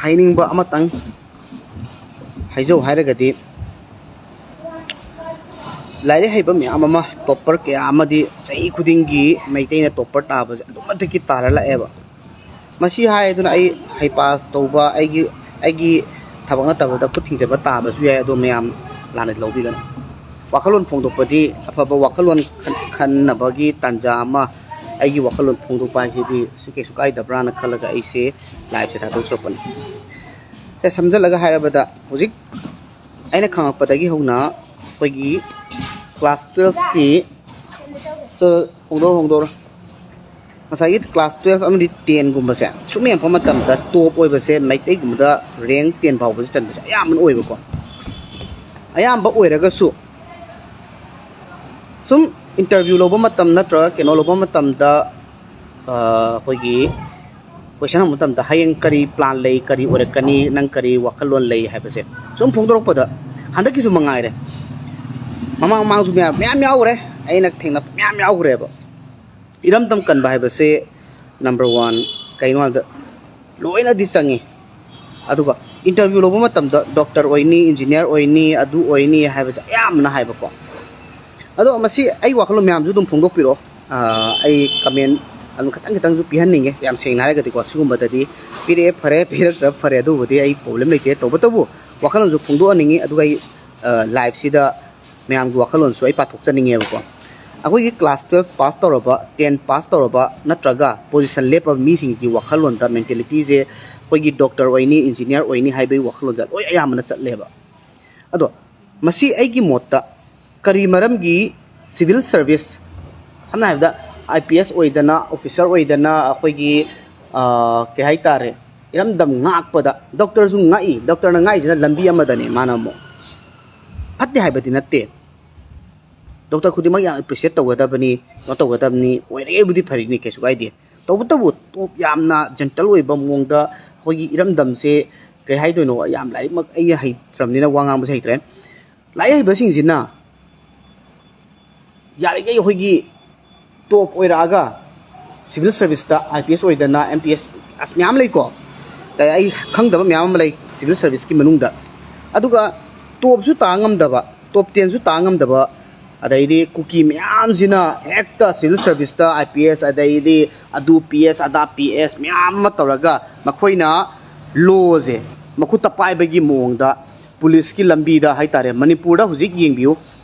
ꯍꯥꯏꯅꯤꯡꯕ ꯑꯃꯇꯪ ꯍꯥꯏꯖꯧ ꯍꯥꯏꯔꯒꯗꯤ, ꯂꯥꯏꯔꯤꯛ ꯍꯩꯕ ꯃꯌꯥꯝ ꯑꯃ, topper ꯀꯌꯥ ꯑꯃꯗꯤ ꯆꯍꯤ ꯈꯨꯗꯤꯡꯒꯤ ꯃꯩꯇꯩꯅ topper ꯇꯥꯕꯁꯦ ꯑꯗꯨꯛꯀꯤ ꯃꯇꯤꯛ ꯇꯥꯔ ꯂꯥꯛꯑꯦꯕ꯫ ꯃꯁꯤ ꯍꯥꯏꯗꯨꯅ ꯑꯩ ꯍꯩꯄꯥ ꯇꯧꯕ, ꯑꯩꯒꯤ, ꯑꯩꯒꯤ ꯊꯕꯛ ꯅꯠꯇꯕꯗ ꯈꯨꯠ ꯊꯤꯡꯖꯤꯟꯕ ꯇꯥꯕꯁꯨ ꯌꯥꯏ, ꯑꯗꯣ ꯃꯌꯥꯝ ꯂꯥꯟꯅ ꯂꯧꯕꯤꯒꯅꯨ꯫ ꯋꯥꯈꯜꯂꯣꯟ ꯐꯣꯡꯗꯣꯛꯄꯗꯤ, ꯑꯐꯕ ꯋꯥꯈꯜꯂꯣꯟ ꯈꯟ-, ꯈꯟꯅꯕꯒꯤ ꯇꯥꯟꯖꯥ ꯑꯃ, ꯑꯩꯒꯤ ꯋꯥꯈꯜꯂꯣꯟ ꯐꯣꯡꯗꯣꯛꯄ ꯍꯥꯏꯁꯤꯗꯤ ꯁꯤ ꯀꯩꯁꯨ ꯀꯥꯏꯗꯕ꯭ꯔꯥꯅ ꯈꯜꯂꯒ ꯑꯩꯁꯦ live ꯁꯦ ꯊꯥꯗꯣꯛꯆꯔꯛꯄꯅꯤ꯫ ꯁꯦ, ꯁꯝꯖꯤꯜꯂꯒ ꯍꯥꯏꯔꯕꯗ, ꯍꯧꯖꯤꯛ ꯑꯩꯅ ꯈꯪꯉꯛꯄꯗꯒꯤ ꯍꯧꯅ ꯑꯩꯈꯣꯏꯒꯤ class twelve ꯀꯤ, ꯑ, ꯍꯣꯡꯗꯣꯛ, ꯍꯣꯡꯗꯣꯛꯑꯣ꯫ ꯉꯁꯥꯏꯒꯤ class twelve ꯑꯃꯗꯤ ten ꯒꯨꯝꯕꯁꯦ ꯁꯨꯝ ꯌꯦꯡꯉꯛꯄ ꯃꯇꯝꯗ, top ꯑꯣꯏꯕꯁꯦ ꯃꯩꯇꯩꯒꯨꯝꯕꯗ rank ten ꯐꯥꯎꯕꯁꯦ ꯆꯟꯕꯁꯦ ꯑꯌꯥꯝꯕꯅ ꯑꯣꯏꯕꯀꯣ꯫ ꯑꯌꯥꯝꯕ ꯑꯣꯏꯔꯒꯁꯨ, ꯁꯨꯝ interview ꯂꯧꯕ ꯃꯇꯝ ꯅꯠꯇ꯭ꯔꯒ ꯀꯩꯅꯣ ꯂꯧꯕ ꯃꯇꯝꯗ, ꯑ, ꯑꯩꯈꯣꯏꯒꯤ question ꯍꯪꯕ ꯃꯇꯝꯗ, "ꯍꯌꯦꯡ ꯀꯔꯤ plan ꯂꯩ, ꯀꯔꯤ ꯑꯣꯏꯔꯛꯀꯅꯤ, ꯅꯪ ꯀꯔꯤ ꯋꯥꯈꯜꯂꯣꯟ ꯂꯩ?" ꯍꯥꯏꯕꯁꯦ ꯁꯨꯝ ꯐꯣꯡꯗꯣꯔꯛꯄꯗ, ꯍꯟꯗꯛꯀꯤꯁꯨ ꯃꯉꯥꯏꯔꯦ, ꯃꯃꯥꯡ ꯃꯃꯥꯡꯁꯨ ꯃꯌꯥꯝ, ꯃꯌꯥꯝ ꯌꯥꯎꯈ꯭ꯔꯦ, ꯑꯩꯅ ꯊꯦꯡꯅꯕ ꯃꯌꯥꯝ ꯌꯥꯎꯈ꯭ꯔꯦꯕ꯫ ꯏꯔꯝꯗꯝ ꯀꯟꯕ ꯍꯥꯏꯕꯁꯦ number one꯫ ꯀꯩꯅꯣ ꯍꯥꯏꯕꯗ, ꯂꯣꯏꯅꯗꯤ ꯆꯪꯉꯤ꯫ ꯑꯗꯨꯒ interview ꯂꯧꯕ ꯃꯇꯝꯗ doctor ꯑꯣꯏꯅꯤ, engineer ꯑꯣꯏꯅꯤ, ꯑꯗꯨ ꯑꯣꯏꯅꯤ ꯍꯥꯏꯕꯁꯦ ꯑꯌꯥꯝꯕꯅ ꯍꯥꯏꯕꯀꯣ꯫ ꯑꯗꯣ ꯃꯁꯤ ꯑꯩ ꯋꯥꯈꯜꯂꯣꯟ ꯃꯌꯥꯝꯁꯨ ꯑꯗꯨꯝ ꯐꯣꯡꯗꯣꯛꯄꯤꯔꯛꯑꯣ꯫ ꯑꯥ, ꯑꯩ comment ꯑꯗꯨꯝ ꯈꯤꯇꯪ ꯈꯤꯇꯪꯁꯨ ꯄꯤꯍꯟꯅꯤꯡꯉꯦ꯫ ꯌꯥꯝ ꯁꯦꯡꯅ ꯍꯥꯏꯔꯒꯗꯤꯀꯣ, ꯁꯤꯒꯨꯝꯕꯗꯗꯤ ꯄꯤꯔꯛꯑꯦ ꯐꯔꯦ, ꯄꯤꯔꯛꯇ꯭ꯔ ꯐꯔꯦ, ꯑꯗꯨꯕꯨꯗꯤ ꯑꯩ ꯄ꯭ꯔꯣꯕ꯭ꯂꯦꯝ ꯂꯩꯇꯦ꯫ ꯇꯧꯕꯇꯕꯨ ꯋꯥꯈꯜꯂꯣꯟꯁꯨ ꯐꯣꯡꯗꯣꯛꯍꯟꯅꯤꯡꯉꯤ꯫ ꯑꯗꯨꯒ ꯑꯩ ꯂꯥꯏꯐꯁꯤꯗ ꯃꯌꯥꯝꯒꯤ ꯋꯥꯈꯜꯂꯣꯟꯁꯨ ꯑꯩ ꯄꯥꯊꯣꯛꯆꯅꯤꯡꯉꯦꯕꯀꯣ꯫ ꯑꯩꯈꯣꯏꯒꯤ ꯀ꯭ꯂꯥꯁ ꯇꯨꯌꯦꯜꯐ ꯄꯥꯁ ꯇꯧꯔꯕ, ꯇꯦꯟ ꯄꯥꯁ ꯇꯧꯔꯕ ꯅꯠꯇ꯭ꯔꯒ ꯄꯣꯖꯤꯁꯟ ꯂꯦꯞꯄꯕ ꯃꯤꯁꯤꯡꯒꯤ ꯋꯥꯈꯜꯂꯣꯟꯗ, ꯃꯦꯟꯇꯦꯂꯤꯇꯤꯁꯦ ꯑꯩꯈꯣꯏꯒꯤ ꯗꯣꯛꯇꯔ ꯑꯣꯏꯅꯤ, ꯏꯟꯖꯤꯅꯤꯌꯥꯔ ꯑꯣꯏꯅꯤ ꯍꯥꯏꯕꯒꯤ ꯋꯥꯈꯜꯂꯣꯟꯗ ꯂꯣꯏ ꯑꯌꯥꯝꯕꯅ ꯆꯠꯂꯦꯕ꯫ ꯑꯗꯣ ꯃꯁꯤ ꯑꯩꯒꯤ ꯃꯣꯠꯇ ꯀꯔꯤ ꯃꯔꯝꯒꯤ ꯁꯤꯚꯤꯜ ꯁꯔꯚꯤꯁ, ꯁꯝꯅ ꯍꯥꯏꯔꯕꯗ ꯑꯥꯏ ꯄꯤ ꯑꯦꯁ ꯑꯣꯏꯗꯅ, ꯑꯣꯐꯤꯁꯥꯔ ꯑꯣꯏꯗꯅ, ꯑꯩꯈꯣꯏꯒꯤ ꯀꯩ ꯍꯥꯏꯇꯥꯔꯦ, ꯏꯔꯝꯗꯝ ꯉꯥꯛꯄꯗ, ꯗꯣꯛꯇꯔꯁꯨ ꯉꯥꯛꯏ, ꯗꯣꯛꯇꯔꯅ ꯉꯥꯛꯏꯁꯤꯅ ꯂꯝꯕꯤ ꯑꯃꯗꯅꯦ꯫ ꯃꯥꯅ ꯑꯃꯨꯛ ꯐꯠꯇꯦ ꯍꯥꯏꯕꯗꯤ ꯅꯠꯇꯦ, ꯗꯣꯛꯇꯔ ꯈꯨꯗꯤꯡꯃꯛ ꯌꯥꯝ ꯑꯦꯄ꯭ꯔꯤꯁꯤꯌꯦꯠ ꯇꯧꯒꯗꯕꯅꯤ, ꯀꯩꯅꯣ ꯇꯧꯒꯗꯕꯅꯤ, ꯑꯣꯏꯔꯒꯕꯨꯗꯤ ꯐꯔꯤꯅꯤ, ꯀꯩꯁꯨ ꯀꯥꯏꯗꯦ꯫ ꯇꯧꯕꯇꯕꯨ ꯇꯣꯞ ꯌꯥꯝꯅ ꯖꯦꯟꯇꯜ ꯑꯣꯏꯕ ꯃꯑꯣꯡꯗ ꯑꯩꯈꯣꯏꯒꯤ ꯏꯔꯝꯗꯝꯁꯦ ꯀꯩ ꯍꯥꯏꯗꯣꯏꯅꯣ, ꯌꯥꯝ ꯂꯥꯏꯔꯤꯛꯃꯛ ꯑꯩ ꯍꯩꯇ꯭ꯔꯕꯅꯤꯅ ꯋꯥ ꯉꯥꯡꯕꯁꯦ ꯍꯩꯇ꯭ꯔꯦ꯫ ꯂꯥꯏꯔꯤꯛ ꯍꯩꯕꯁꯤꯡꯁꯤꯅ ꯌꯥꯔꯤꯈꯩ ꯑꯩꯈꯣꯏꯒꯤ ꯇꯣꯞ ꯑꯣꯏꯔꯛꯑꯒ ꯁꯤꯚꯤꯜ ꯁꯔꯚꯤꯁꯇ ꯑꯥꯏ ꯄꯤ ꯑꯦꯁ ꯑꯣꯏꯗꯅ, ꯑꯦꯝ ꯄꯤ ꯑꯦꯁ, ꯑꯁ, ꯃꯌꯥꯝ ꯂꯩꯀꯣ꯫ ꯑꯩ ꯈꯪꯗꯕ ꯃꯌꯥꯝ ꯑꯃ ꯂꯩ ꯁꯤꯚꯤꯜ ꯁꯔꯚꯤꯁꯀꯤ ꯃꯅꯨꯡꯗ꯫ ꯑꯗꯨꯒ ꯇꯣꯞꯁꯨ ꯇꯥ ꯉꯝꯗꯕ, ꯇꯣꯞ ꯇꯦꯟꯁꯨ ꯇꯥ ꯉꯝꯗꯕ, ꯑꯗꯩꯗꯤ ꯀꯨꯀꯤ ꯃꯌꯥꯝꯁꯤꯅ ꯍꯦꯛꯇ ꯁꯤꯚꯤꯜ ꯁꯔꯚꯤꯁꯇ ꯑꯥꯏ ꯄꯤ ꯑꯦꯁ, ꯑꯗꯩꯗꯤ ꯑꯗꯨ ꯄꯤ ꯑꯦꯁ, ꯑꯗꯥ ꯄꯤ ꯑꯦꯁ ꯃꯌꯥꯝ ꯑꯃ ꯇꯧꯔꯒ ꯃꯈꯣꯏꯅ ꯂꯣꯁꯦ ꯃꯈꯨꯠꯇ ꯄꯥꯏꯕꯒꯤ ꯃꯑꯣꯡꯗ ꯄꯨꯂꯤꯁꯀꯤ ꯂꯝꯕꯤꯗ ꯍꯥꯏꯇꯥꯔꯦ, ꯃꯅꯤꯄꯨꯔꯗ ꯍꯧꯖꯤꯛ ꯌꯦꯡꯕꯤꯌꯨ,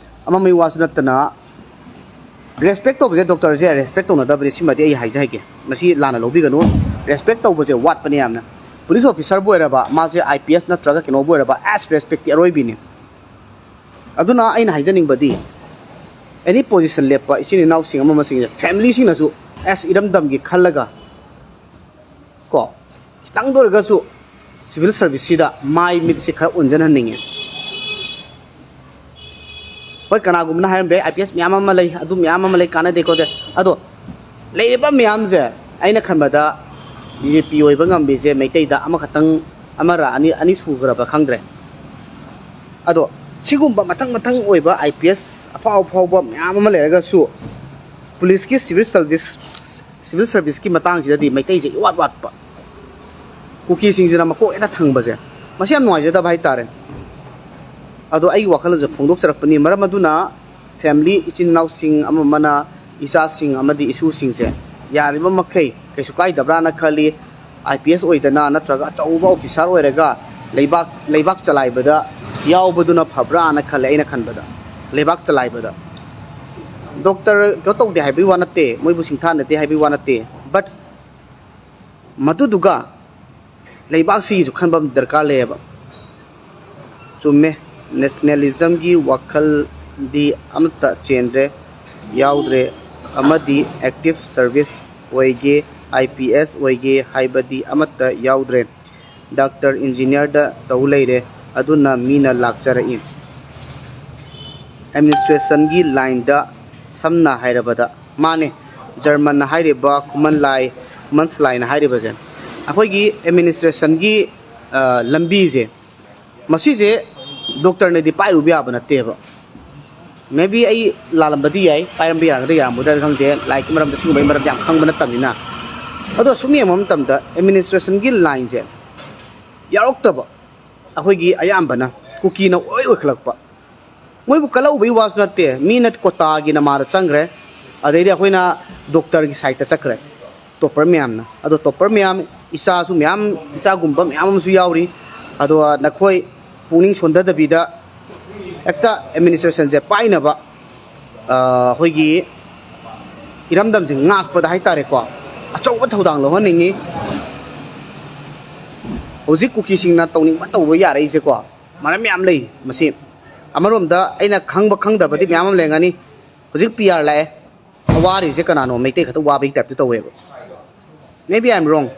ꯑꯃꯃꯩ ꯋꯥꯁꯨ ꯅꯠꯇꯅ, ꯔꯦꯁꯄꯦꯛ ꯇꯧꯕꯁꯦ, ꯗꯣꯛꯇꯔꯁꯦ ꯔꯦꯁꯄꯦꯛ ꯇꯧꯅꯗꯕꯅꯤ, ꯁꯤꯃꯗꯤ ꯑꯩ ꯍꯥꯏꯖꯍꯩꯒꯦ, ꯃꯁꯤ ꯂꯥꯟꯅ ꯂꯧꯕꯤꯒꯅꯨ꯫ ꯔꯦꯁꯄꯦꯛ ꯇꯧꯕꯁꯦ ꯋꯥꯠꯄꯅꯦ ꯌꯥꯝꯅ꯫ ꯄꯨꯂꯤꯁ ꯑꯣꯐꯤꯁꯔꯕꯨ ꯑꯣꯏꯔꯕ, ꯃꯥꯁꯦ ꯑꯥꯏ ꯄꯤ ꯑꯦꯁ ꯅꯠꯇ꯭ꯔꯒ ꯀꯩꯅꯣꯕꯨ ꯑꯣꯏꯔꯕ, ꯑꯦꯁ ꯔꯦꯁꯄꯦꯛꯇꯤ ꯑꯔꯣꯏꯕꯤꯅꯤ꯫ ꯑꯗꯨꯅ ꯑꯩꯅ ꯍꯥꯏꯖꯅꯤꯡꯕꯗꯤ, ꯑꯦꯅꯤ ꯄꯣꯖꯤꯁꯟ ꯂꯦꯞꯄ ꯏꯆꯤꯟ ꯏꯅꯥꯎꯁꯤꯡ ꯑꯃ ꯑꯃꯁꯤꯡꯁꯦ, ꯐꯦꯃꯤꯂꯤꯁꯤꯡꯅꯁꯨ ꯑꯦꯁ ꯏꯔꯝꯗꯝꯒꯤ ꯈꯜꯂꯒ ꯀꯣ, ꯈꯤꯇꯪꯗ ꯑꯣꯏꯔꯒꯁꯨ ꯁꯤꯚꯤꯜ ꯁꯔꯚꯤꯁꯁꯤꯗ ꯃꯥꯏ ꯃꯤꯠꯁꯦ ꯈꯔ ꯑꯣꯟꯁꯤꯟꯍꯟꯅꯤꯡꯉꯦ꯫ ꯍꯣꯏ, ꯀꯅꯥꯒꯨꯝꯕꯅ ꯍꯥꯏꯔꯝꯕ ꯌꯥꯏ, "ꯑꯥꯏ ꯄꯤ ꯑꯦꯁ ꯃꯌꯥꯝ ꯑꯃ ꯂꯩ, ꯑꯗꯨ ꯃꯌꯥꯝ ꯑꯃ ꯂꯩ, ꯀꯥꯟꯅꯗꯦ ꯈꯣꯠꯇꯦ"꯫ ꯑꯗꯣ ꯂꯩꯔꯤꯕ ꯃꯌꯥꯝꯁꯦ, ꯑꯩꯅ ꯈꯟꯕꯗ ꯕꯤ ꯖꯦ ꯄꯤ ꯑꯣꯏꯕ ꯉꯝꯕꯤꯁꯦ ꯃꯩꯇꯩꯗ ꯑꯃꯈꯛꯇꯪ, ꯑꯃꯔ ꯑꯅꯤ, ꯑꯅꯤ ꯁꯨꯈ꯭ꯔꯕ ꯈꯪꯗ꯭ꯔꯦ꯫ ꯑꯗꯣ ꯁꯤꯒꯨꯝꯕ ꯃꯊꯪ ꯃꯊꯪ ꯑꯣꯏꯕ ꯑꯥꯏ ꯄꯤ ꯑꯦꯁ ꯑꯐꯥꯎ ꯑꯐꯥꯎꯕ ꯃꯌꯥꯝ ꯑꯃ ꯂꯩꯔꯒꯁꯨ, ꯄꯨꯂꯤꯁꯀꯤ, ꯁꯤꯚꯤꯜ ꯁꯔꯚꯤꯁ, ꯁꯤꯚꯤꯜ ꯁꯔꯚꯤꯁꯀꯤ ꯃꯇꯥꯡꯁꯤꯗꯗꯤ ꯃꯩꯇꯩꯁꯦ ꯏꯋꯥꯠ ꯋꯥꯠꯄ, ꯀꯨꯀꯤꯁꯤꯡꯁꯤꯅ ꯃꯀꯣꯛ ꯍꯦꯟꯅ ꯊꯪꯕꯁꯦ, ꯃꯁꯤ ꯌꯥꯝ ꯅꯨꯡꯉꯥꯏꯖꯗꯕ ꯍꯥꯏꯇꯥꯔꯦ꯫ ꯑꯗꯣ ꯑꯩꯒꯤ ꯋꯥꯈꯜꯂꯣꯟꯁꯦ ꯐꯣꯡꯗꯣꯛꯆꯔꯛꯄꯅꯤ꯫ ꯃꯔꯝ ꯑꯗꯨꯅ ꯐꯦꯃꯤꯂꯤ, ꯏꯆꯤꯟ ꯏꯅꯥꯎꯁꯤꯡ ꯑꯃ ꯑꯃꯅ, ꯏꯆꯥꯁꯤꯡ ꯑꯃꯗꯤ ꯏꯁꯨꯁꯤꯡꯁꯦ ꯌꯥꯔꯤꯕ ꯃꯈꯩ ꯀꯩꯁꯨ ꯀꯥꯏꯗꯕ꯭ꯔꯥꯅ ꯈꯜꯂꯤ꯫ ꯑꯥꯏ ꯄꯤ ꯑꯦꯁ ꯑꯣꯏꯗꯅ ꯅꯠꯇ꯭ꯔꯒ ꯑꯆꯧꯕ ꯑꯣꯐꯤꯁꯥꯔ ꯑꯣꯏꯔꯒ ꯂꯩꯕꯥꯛ ꯂꯩꯕꯥꯛ ꯆꯂꯥꯏꯕꯗ ꯌꯥꯎꯕꯗꯨꯅ ꯐꯕ꯭ꯔꯥꯅ ꯈꯜꯂꯦ, ꯑꯩꯅ ꯈꯟꯕꯗ꯫ ꯂꯩꯕꯥꯛ ꯆꯂꯥꯏꯕꯗ ꯗꯣꯛꯇꯔ ꯀꯩꯅꯣ ꯇꯧꯗꯦ ꯍꯥꯏꯕꯒꯤ ꯋꯥ ꯅꯠꯇꯦ, ꯃꯣꯏꯕꯨ ꯁꯤꯡꯊꯥꯅꯗꯦ ꯍꯥꯏꯕꯒꯤ ꯋꯥ ꯅꯠꯇꯦ, ꯕꯠ ꯃꯗꯨꯗꯨꯒ ꯂꯩꯕꯥꯛꯁꯤꯒꯤꯁꯨ ꯈꯟꯕ ꯑꯃ ꯗꯔꯀꯥꯔ ꯂꯩꯌꯦꯕ꯫ ꯆꯨꯝꯃꯦ, ꯅꯦꯁꯅꯦꯂꯤꯖꯝꯒꯤ ꯋꯥꯈꯜꯗꯤ ꯑꯃꯠꯇ ꯆꯦꯟꯗ꯭ꯔꯦ, ꯌꯥꯎꯗ꯭ꯔꯦ, ꯑꯃꯗꯤ ꯑꯦꯛꯇꯤꯚ ꯁꯔꯚꯤꯁ ꯑꯣꯏꯒꯦ, ꯑꯥꯏ ꯄꯤ ꯑꯦꯁ ꯑꯣꯏꯒꯦ ꯍꯥꯏꯕꯗꯤ ꯑꯃꯠꯇ ꯌꯥꯎꯗ꯭ꯔꯦ꯫ ꯗꯥꯛꯇꯔ, ꯏꯟꯖꯤꯅꯤꯌꯔꯗ ꯇꯧ ꯂꯩꯔꯦ, ꯑꯗꯨꯅ ꯃꯤꯅ ꯂꯥꯛꯆꯔꯛꯏ꯫ ꯑꯦꯗꯃꯤꯅꯤꯁꯇ꯭ꯔꯦꯁꯟꯒꯤ ꯂꯥꯏꯟꯗ, ꯁꯝꯅ ꯍꯥꯏꯔꯕꯗ, ꯃꯥꯅꯦ, ꯖꯔꯃꯟꯅ ꯍꯥꯏꯔꯤꯕ ꯈꯨꯃꯟ ꯂꯥꯏ, ꯈꯨꯃꯟꯁ ꯂꯥꯏꯅ ꯍꯥꯏꯔꯤꯕꯁꯦ, ꯑꯩꯈꯣꯏꯒꯤ ꯑꯦꯗꯃꯤꯅꯤꯁꯇ꯭ꯔꯦꯁꯟꯒꯤ ꯂꯝꯕꯤꯁꯦ, ꯃꯁꯤꯁꯦ ꯗꯣꯛꯇꯔꯅꯗꯤ ꯄꯥꯏꯔꯨꯕ ꯌꯥꯕ ꯅꯠꯇꯦꯕ꯫ ꯃꯦ ꯕꯤ ꯑꯩ ꯂꯥꯜꯂꯝꯕꯗꯤ ꯌꯥꯏ, ꯄꯥꯏꯔꯝꯕ ꯌꯥꯒꯗ꯭ꯔꯥ ꯌꯥꯔꯝꯃꯣꯏꯗ꯭ꯔꯥ ꯈꯪꯗꯦ, ꯂꯥꯏꯔꯤꯛꯀꯤ ꯃꯔꯝꯗ, ꯁꯤꯒꯨꯝꯕꯒꯤ ꯃꯔꯝꯗ ꯌꯥꯝ ꯈꯪꯕ ꯅꯠꯇꯕꯅꯤꯅ꯫ ꯑꯗꯣ ꯁꯨꯝ ꯌꯦꯡꯕ ꯃꯇꯝꯗ ꯑꯦꯗꯃꯤꯅꯤꯁꯇ꯭ꯔꯦꯁꯟꯒꯤ ꯂꯥꯏꯟꯁꯦ ꯌꯥꯎꯔꯛꯇꯕ ꯑꯩꯈꯣꯏꯒꯤ ꯑꯌꯥꯝꯕꯅ ꯀꯨꯀꯤꯅ ꯂꯣꯏ ꯑꯣꯏꯈꯠꯂꯛꯄ꯫ ꯃꯣꯏꯕꯨ ꯀꯜꯂꯛꯎꯕꯩ ꯋꯥꯁꯨ ꯅꯠꯇꯦ, ꯃꯤꯅ ꯀꯣꯇꯥꯒꯤ ꯅꯃꯥꯗ ꯆꯪꯈ꯭ꯔꯦ, ꯑꯗꯩꯗꯤ ꯑꯩꯈꯣꯏꯅ ꯗꯣꯛꯇꯔꯒꯤ ꯁꯥꯏꯠꯇ ꯆꯠꯈ꯭ꯔꯦ꯫ ꯇꯣꯞꯄꯔ ꯃꯌꯥꯝꯅ꯫ ꯑꯗꯣ ꯇꯣꯞꯄꯔ ꯃꯌꯥꯝ, ꯏꯆꯥꯁꯨ ꯃꯌꯥꯝ, ꯏꯆꯥꯒꯨꯝꯕ ꯃꯌꯥꯝ ꯑꯃꯁꯨ ꯌꯥꯎꯔꯤ꯫ ꯑꯗꯣ ꯅꯈꯣꯏ ꯄꯨꯛꯅꯤꯡ ꯁꯣꯟꯊꯗꯕꯤꯗ ꯍꯦꯛꯇ ꯑꯦꯗꯃꯤꯅꯤꯁꯇ꯭ꯔꯦꯁꯟꯁꯦ ꯄꯥꯏꯅꯕ, ꯑ, ꯑꯩꯈꯣꯏꯒꯤ ꯏꯔꯝꯗꯝꯁꯦ ꯉꯥꯛꯄꯗ ꯍꯥꯏꯇꯥꯔꯦꯀꯣ, ꯑꯆꯧꯕ ꯊꯧꯗꯥꯡ ꯂꯧꯍꯟꯅꯤꯡꯉꯤ꯫ ꯍꯧꯖꯤꯛ ꯀꯨꯀꯤꯁꯤꯡꯅ ꯇꯧꯅꯤꯡꯕ ꯇꯧꯕ ꯌꯥꯔꯛꯏꯁꯦꯀꯣ, ꯃꯔꯝ ꯌꯥꯝ ꯂꯩ꯫ ꯃꯁꯤ ꯑꯃꯔꯣꯝꯗ ꯑꯩꯅ ꯈꯪꯕ ꯈꯪꯗꯕꯗꯤ ꯃꯌꯥꯝ ꯑꯃ ꯂꯩꯔꯝꯒꯅꯤ꯫ ꯍꯧꯖꯤꯛ ꯄꯤ ꯑꯥꯔ ꯂꯥꯛꯑꯦ, ꯋꯥꯔꯤꯁꯦ ꯀꯅꯥꯅꯣ? ꯃꯩꯇꯩ ꯈꯛꯇ ꯋꯥꯕꯒꯤ ꯇꯥꯏꯞꯇ ꯇꯧꯋꯦꯕ꯫ Maybe I am wrong,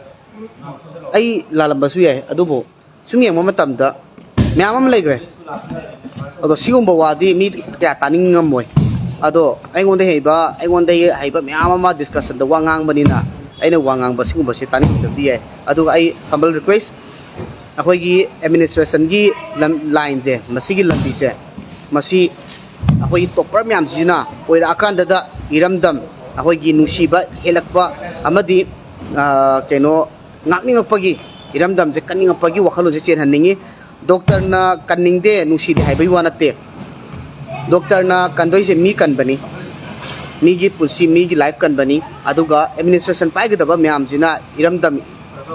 ꯑꯩ ꯂꯥꯜꯂꯝꯕꯁꯨ ꯌꯥꯏ, ꯑꯗꯨꯕꯨ ꯁꯨꯝ ꯌꯦꯡꯕ ꯃꯇꯝꯗ ꯃꯌꯥꯝ ꯑꯃ ꯂꯩꯈ꯭ꯔꯦ꯫ ꯑꯗꯣ ꯁꯤꯒꯨꯝꯕ ꯋꯥꯗꯤ ꯃꯤ ꯀꯌꯥ ꯇꯥꯅꯤꯡꯉꯝꯃꯣꯏ꯫ ꯑꯗꯣ ꯑꯩꯉꯣꯟꯗ ꯍꯩꯕ, ꯑꯩꯉꯣꯟꯗꯒꯤ ꯍꯩꯕ ꯃꯌꯥꯝ ꯑꯃ ꯗꯤꯁꯀꯁꯟꯗ ꯋꯥ ꯉꯥꯡꯕꯅꯤꯅ, ꯑꯩꯅ ꯋꯥ ꯉꯥꯡꯕ ꯁꯤꯒꯨꯝꯕꯁꯤ ꯇꯥꯅꯤꯡꯗꯕꯗꯤ ꯌꯥꯏ꯫ ꯑꯗꯨꯒ ꯑꯩ humble request, ꯑꯩꯈꯣꯏꯒꯤ ꯑꯦꯗꯃꯤꯅꯤꯁꯇ꯭ꯔꯦꯁꯟꯒꯤ ꯂꯝ, ꯂꯥꯏꯟꯁꯦ, ꯃꯁꯤꯒꯤ ꯂꯝꯕꯤꯁꯦ, ꯃꯁꯤ ꯑꯩꯈꯣꯏꯒꯤ ꯇꯣꯞꯄꯔ ꯃꯌꯥꯝꯁꯤꯅ ꯑꯣꯏꯔꯛꯑꯀꯥꯟꯗꯗ ꯏꯔꯝꯗꯝ ꯑꯩꯈꯣꯏꯒꯤ ꯅꯨꯡꯁꯤꯕ ꯍꯦꯜꯂꯛꯄ ꯑꯃꯗꯤ, ꯑ, ꯀꯩꯅꯣ, ꯉꯥꯛꯅꯤꯡꯉꯛꯄꯒꯤ, ꯏꯔꯝꯗꯝꯁꯦ ꯀꯟꯅꯤꯡꯉꯛꯄꯒꯤ ꯋꯥꯈꯜꯂꯣꯟꯁꯦ ꯆꯦꯟꯍꯟꯅꯤꯡꯉꯤ꯫ ꯗꯣꯛꯇꯔꯅ ꯀꯟꯅꯤꯡꯗꯦ, ꯅꯨꯡꯁꯤꯗꯦ ꯍꯥꯏꯕꯒꯤ ꯋꯥ ꯅꯠꯇꯦ꯫ ꯗꯣꯛꯇꯔꯅ ꯀꯟꯗꯣꯏꯁꯦ ꯃꯤ ꯀꯟꯕꯅꯤ꯫ ꯃꯤꯒꯤ ꯄꯨꯟꯁꯤ, ꯃꯤꯒꯤ ꯂꯥꯏꯐ ꯀꯟꯕꯅꯤ꯫ ꯑꯗꯨꯒ ꯑꯦꯗꯃꯤꯅꯤꯁꯇ꯭ꯔꯦꯁꯟ ꯄꯥꯏꯒꯗꯕ ꯃꯌꯥꯝꯁꯤꯅ ꯏꯔꯝꯗꯝ,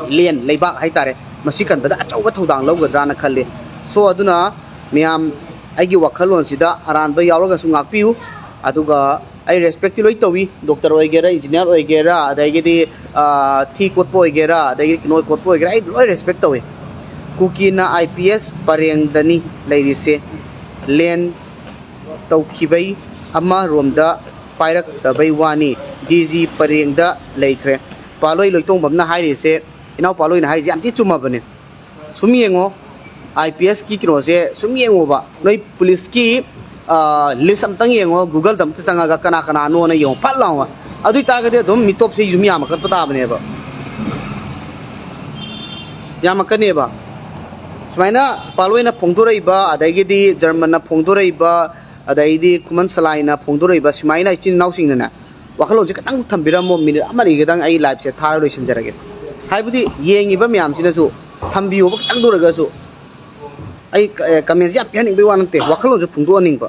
ꯂꯦꯟ, ꯂꯩꯕꯥꯛ ꯍꯥꯏꯇꯥꯔꯦ, ꯃꯁꯤ ꯀꯟꯕꯗ ꯑꯆꯧꯕ ꯊꯧꯗꯥꯡ ꯂꯧꯒꯗ꯭ꯔꯥꯅ ꯈꯜꯂꯤ꯫ ꯁꯣ, ꯑꯗꯨꯅ ꯃꯌꯥꯝ, ꯑꯩꯒꯤ ꯋꯥꯈꯜꯂꯣꯟꯁꯤꯗ ꯑꯔꯥꯟꯕ ꯌꯥꯎꯔꯒꯁꯨ ꯉꯥꯛꯄꯤꯌꯨ꯫ ꯑꯗꯨꯒ ꯑꯩ ꯔꯦꯁꯄꯦꯛꯇꯤ ꯂꯣꯏ ꯇꯧꯏ, ꯗꯣꯛꯇꯔ ꯑꯣꯏꯒꯦꯔꯥ, ꯏꯟꯖꯤꯅꯤꯌꯥꯔ ꯑꯣꯏꯒꯦꯔꯥ, ꯑꯗꯒꯤꯗꯤ, ꯑ, ꯊꯤ ꯀꯣꯠꯄ ꯑꯣꯏꯒꯦꯔꯥ, ꯑꯗꯒꯤꯗꯤ ꯀꯩꯅꯣ ꯀꯣꯠꯄ ꯑꯣꯏꯒꯦꯔꯥ, ꯑꯩ ꯂꯣꯏ ꯔꯦꯁꯄꯦꯛ ꯇꯧꯏ꯫ ꯀꯨꯀꯤꯅ ꯑꯥꯏ ꯄꯤ ꯑꯦꯁ ꯄꯔꯦꯡꯗꯅꯤ ꯂꯩꯔꯤꯁꯦ꯫ ꯂꯦꯟ ꯇꯧꯈꯤꯕꯩ ꯑꯃꯔꯣꯝꯗ ꯄꯥꯏꯔꯛꯇꯕꯩ ꯋꯥꯅꯤ, ꯗꯤ ꯖꯤ ꯄꯔꯦꯡꯗ ꯂꯩꯈ꯭ꯔꯦ꯫ ꯄꯥꯂꯣꯏ ꯂꯣꯏꯇꯣꯡꯕꯝꯅ ꯍꯥꯏꯔꯤꯁꯦ, ꯏꯅꯥꯎ ꯄꯥꯂꯣꯏꯅ ꯍꯥꯏꯔꯤꯁꯦ ꯌꯥꯝ ꯊꯤ ꯆꯨꯝꯃꯕꯅꯦ꯫ ꯁꯨꯝ ꯌꯦꯡꯉꯣ, ꯑꯥꯏ ꯄꯤ ꯑꯦꯁꯀꯤ ꯀꯩꯅꯣꯁꯦ ꯁꯨꯝ ꯌꯦꯡꯉꯣꯕ, ꯅꯣꯏ ꯄꯨꯂꯤꯁꯀꯤ, ꯑ, ꯂꯤꯁ ꯑꯝꯇꯪ ꯌꯦꯡꯉꯣ, ꯒꯨꯒꯜꯗ ꯑꯝꯇ ꯆꯪꯉꯒ ꯀꯅꯥ ꯀꯅꯥꯅꯣꯅ ꯌꯦꯡꯉꯣ, ꯐꯠ ꯂꯥꯎꯅ꯫ ꯑꯗꯨ ꯑꯣꯏꯇꯥꯔꯒꯗꯤ ꯑꯗꯨꯝ ꯃꯤꯇꯣꯞꯁꯦ ꯌꯨꯝ ꯌꯥꯝꯃꯛꯀꯗꯕ ꯇꯥꯕꯅꯦꯕ, ꯌꯥꯝꯃꯛꯀꯅꯦꯕ꯫ ꯁꯨꯃꯥꯏꯅ ꯄꯥꯂꯣꯏꯅ ꯐꯣꯡꯗꯣꯔꯛꯏꯕ, ꯑꯗꯒꯤꯗꯤ ꯖꯔꯃꯟꯅ ꯐꯣꯡꯗꯣꯔꯛꯏꯕ, ꯑꯗꯩꯗꯤ ꯈꯨꯃꯟ ꯁꯂꯥꯏꯅ ꯐꯣꯡꯗꯣꯔꯛꯏꯕ ꯁꯨꯃꯥꯏꯅ ꯏꯆꯤꯟ ꯏꯅꯥꯎꯁꯤꯡꯅꯅꯦ, ꯋꯥꯈꯜꯂꯣꯟꯁꯦ ꯈꯤꯇꯪ ꯊꯝꯕꯤꯔꯝꯃꯣ, ꯃꯤꯅꯤꯠ ꯑꯃ ꯑꯅꯤ ꯈꯤꯇꯪ ꯑꯩ ꯂꯥꯏꯐꯁꯦ ꯊꯥꯔ ꯂꯣꯏꯁꯤꯟꯖꯔꯒꯦ꯫ ꯍꯥꯏꯕꯗꯤ ꯌꯦꯡꯉꯤꯕ ꯃꯌꯥꯝꯁꯤꯅꯁꯨ ꯊꯝꯕꯤꯌꯣꯕ, ꯈꯤꯇꯪꯗ ꯑꯣꯏꯔꯒꯁꯨ꯫ ꯑꯩ ꯀ-, ꯑꯦ, ꯀꯃꯦꯟꯁꯦ ꯌꯥꯝ ꯄꯤꯍꯟꯅꯤꯡꯕꯒꯤ ꯋꯥ ꯅꯠꯇꯦ, ꯋꯥꯈꯜꯂꯣꯟꯁꯦ ꯐꯣꯡꯗꯣꯛꯍꯟꯅꯤꯡꯕ꯫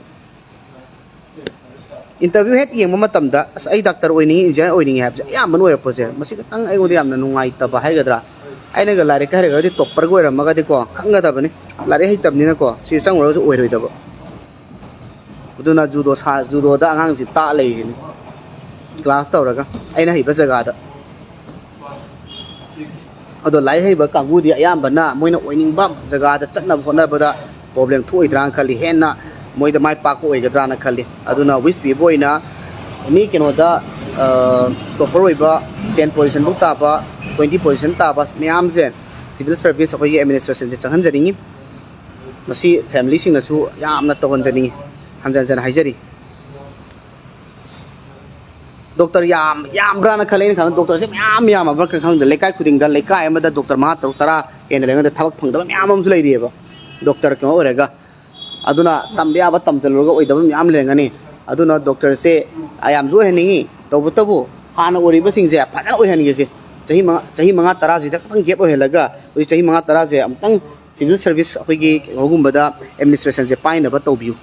ꯏꯟꯇꯔꯚ꯭ꯌꯨ ꯍꯦꯛ ꯌꯦꯡꯕ ꯃꯇꯝꯗ, "ꯑꯁ, ꯑꯩ ꯗꯥꯛꯇꯔ ꯑꯣꯏꯅꯤꯡꯉꯤ, ꯏꯟꯖꯤꯅꯤꯌꯥꯔ ꯑꯣꯏꯅꯤꯡꯉꯤ" ꯍꯥꯏꯕꯁꯦ ꯑꯌꯥꯝꯕꯅ ꯑꯣꯏꯔꯛꯄꯁꯦ, ꯃꯁꯤ ꯈꯤꯇꯪ ꯑꯩꯉꯣꯟꯗ ꯌꯥꯝꯅ ꯅꯨꯡꯉꯥꯏꯇꯕ ꯍꯥꯏꯒꯗ꯭ꯔꯥ꯫ ꯑꯩꯅꯒ ꯂꯥꯏꯔꯤꯛꯀ ꯍꯩꯔꯒꯗꯤ, ꯇꯣꯞꯄꯔꯒ ꯑꯣꯏꯔꯝꯃꯒꯗꯤꯀꯣ, ꯈꯪꯒꯗꯕꯅꯤ꯫ ꯂꯥꯏꯔꯤꯛ ꯍꯩꯇꯕꯅꯤꯅꯀꯣ, ꯁꯤ ꯆꯪꯉꯨꯔꯒꯁꯨ ꯑꯣꯏꯔꯣꯏꯗꯕ꯫ ꯑꯗꯨꯅ ꯖꯨꯗꯣ ꯁꯥ-, ꯖꯨꯗꯣꯗ ꯑꯉꯥꯡꯁꯤ ꯇꯥꯛ ꯂꯩꯔꯤꯁꯤꯅꯤ, ꯀ꯭ꯂꯥꯁ ꯇꯧꯔꯒ ꯑꯩꯅ ꯍꯩꯕ ꯖꯒꯥꯗ꯫ ꯑꯗꯣ ꯂꯥꯏꯔꯤꯛ ꯍꯩꯕ ꯀꯥꯡꯕꯨꯗꯤ ꯑꯌꯥꯝꯕꯅ ꯃꯣꯏꯅ ꯑꯣꯏꯅꯤꯡꯕ ꯖꯒꯥꯗ ꯆꯠꯅꯕ ꯍꯣꯠꯅꯕꯗ ꯄ꯭ꯔꯣꯕ꯭ꯂꯦꯝ ꯊꯣꯛꯑꯣꯏꯗ꯭ꯔꯥꯅ ꯈꯜꯂꯤ, ꯍꯦꯟꯅ ꯃꯣꯏꯗ ꯃꯥꯏ ꯄꯥꯛꯄ ꯑꯣꯏꯒꯗ꯭ꯔꯥꯅ ꯈꯜꯂꯤ꯫ ꯑꯗꯨꯅ ꯋꯤꯁ ꯄꯤꯕ ꯑꯣꯏꯅ ꯑꯦꯅꯤ ꯀꯩꯅꯣꯗ, ꯇꯣꯞꯄꯔ ꯑꯣꯏꯕ ꯇꯦꯟ ꯄꯣꯖꯤꯁꯟꯐꯧ ꯇꯥꯕ, ꯇ꯭ꯋꯦꯟꯇꯤ ꯄꯣꯖꯤꯁꯟ ꯇꯥꯕ ꯃꯌꯥꯝꯁꯦ ꯁꯤꯚꯤꯜ ꯁꯔꯚꯤꯁ ꯑꯩꯈꯣꯏꯒꯤ ꯑꯦꯗꯃꯤꯅꯤꯁꯇ꯭ꯔꯦꯁꯟꯁꯦ ꯆꯪꯍꯟꯖꯅꯤꯡꯉꯤ꯫ ꯃꯁꯤ ꯐꯦꯃꯤꯂꯤꯁꯤꯡꯅꯁꯨ ꯌꯥꯝꯅ ꯇꯧꯍꯟꯖꯅꯤꯡꯉꯤ, ꯍꯟꯖꯟ ꯍꯟꯖꯟ ꯍꯥꯏꯖꯔꯤ꯫ ꯗꯣꯛꯇꯔ ꯌꯥꯝ ꯌꯥꯝꯕ꯭ꯔꯥꯅ ꯈꯜꯂꯦ꯫ ꯑꯩꯅ ꯈꯟꯕ ꯗꯣꯛꯇꯔꯁꯦ ꯃꯌꯥꯝ ꯌꯥꯝꯃꯕ꯭ꯔꯥ ꯈꯪꯗꯦ꯫ ꯂꯩꯀꯥꯏ ꯈꯨꯗꯤꯡꯗ, ꯂꯩꯀꯥꯏ ꯑꯃꯗ ꯗꯣꯛꯇꯔ ꯃꯉꯥ, ꯇꯔꯨꯛ, ꯇꯔꯥ ꯍꯦꯟꯅ ꯂꯩꯔꯒꯗꯤ ꯊꯕꯛ ꯐꯪꯗꯕ ꯃꯌꯥꯝ ꯑꯃꯁꯨ ꯂꯩꯔꯤꯑꯕ, ꯗꯣꯛꯇꯔ ꯀꯩꯅꯣ ꯑꯣꯏꯔꯒ꯫ ꯑꯗꯨꯅ ꯇꯝꯕ ꯌꯥꯕ ꯇꯝꯁꯤꯜꯂꯨꯔꯒ ꯑꯣꯏꯗꯕ ꯃꯌꯥꯝ ꯂꯩꯔꯝꯒꯅꯤ꯫ ꯑꯗꯨꯅ ꯗꯣꯛꯇꯔꯁꯦ ꯌꯥꯝꯁꯨ ꯑꯣꯏꯍꯟꯅꯤꯡꯉꯤ, ꯇꯧꯕꯇꯕꯨ ꯍꯥꯟꯅ ꯑꯣꯏꯔꯤꯕꯁꯤꯡꯁꯦ ꯐꯖꯅ ꯑꯣꯏꯍꯟꯒꯦꯁꯦ꯫ ꯆꯍꯤ ꯃꯉꯥ, ꯆꯍꯤ ꯃꯉꯥ ꯇꯔꯥꯁꯤꯗ ꯈꯤꯇꯪ ꯒꯦꯞ ꯑꯣꯏꯍꯜꯂꯒ, ꯍꯧꯖꯤꯛ ꯆꯍꯤ ꯃꯉꯥ ꯇꯔꯥꯁꯦ ꯑꯃꯨꯛꯇꯪ ꯁꯤꯚꯤꯜ ꯁꯔꯚꯤꯁ ꯑꯩꯈꯣꯏꯒꯤ ꯀꯩꯅꯣꯒꯨꯝꯕꯗ, ꯑꯦꯗꯃꯤꯅꯤꯁꯇ꯭ꯔꯦꯁꯟꯁꯦ ꯄꯥꯏꯅꯕ ꯇꯧꯕꯤꯌꯨ꯫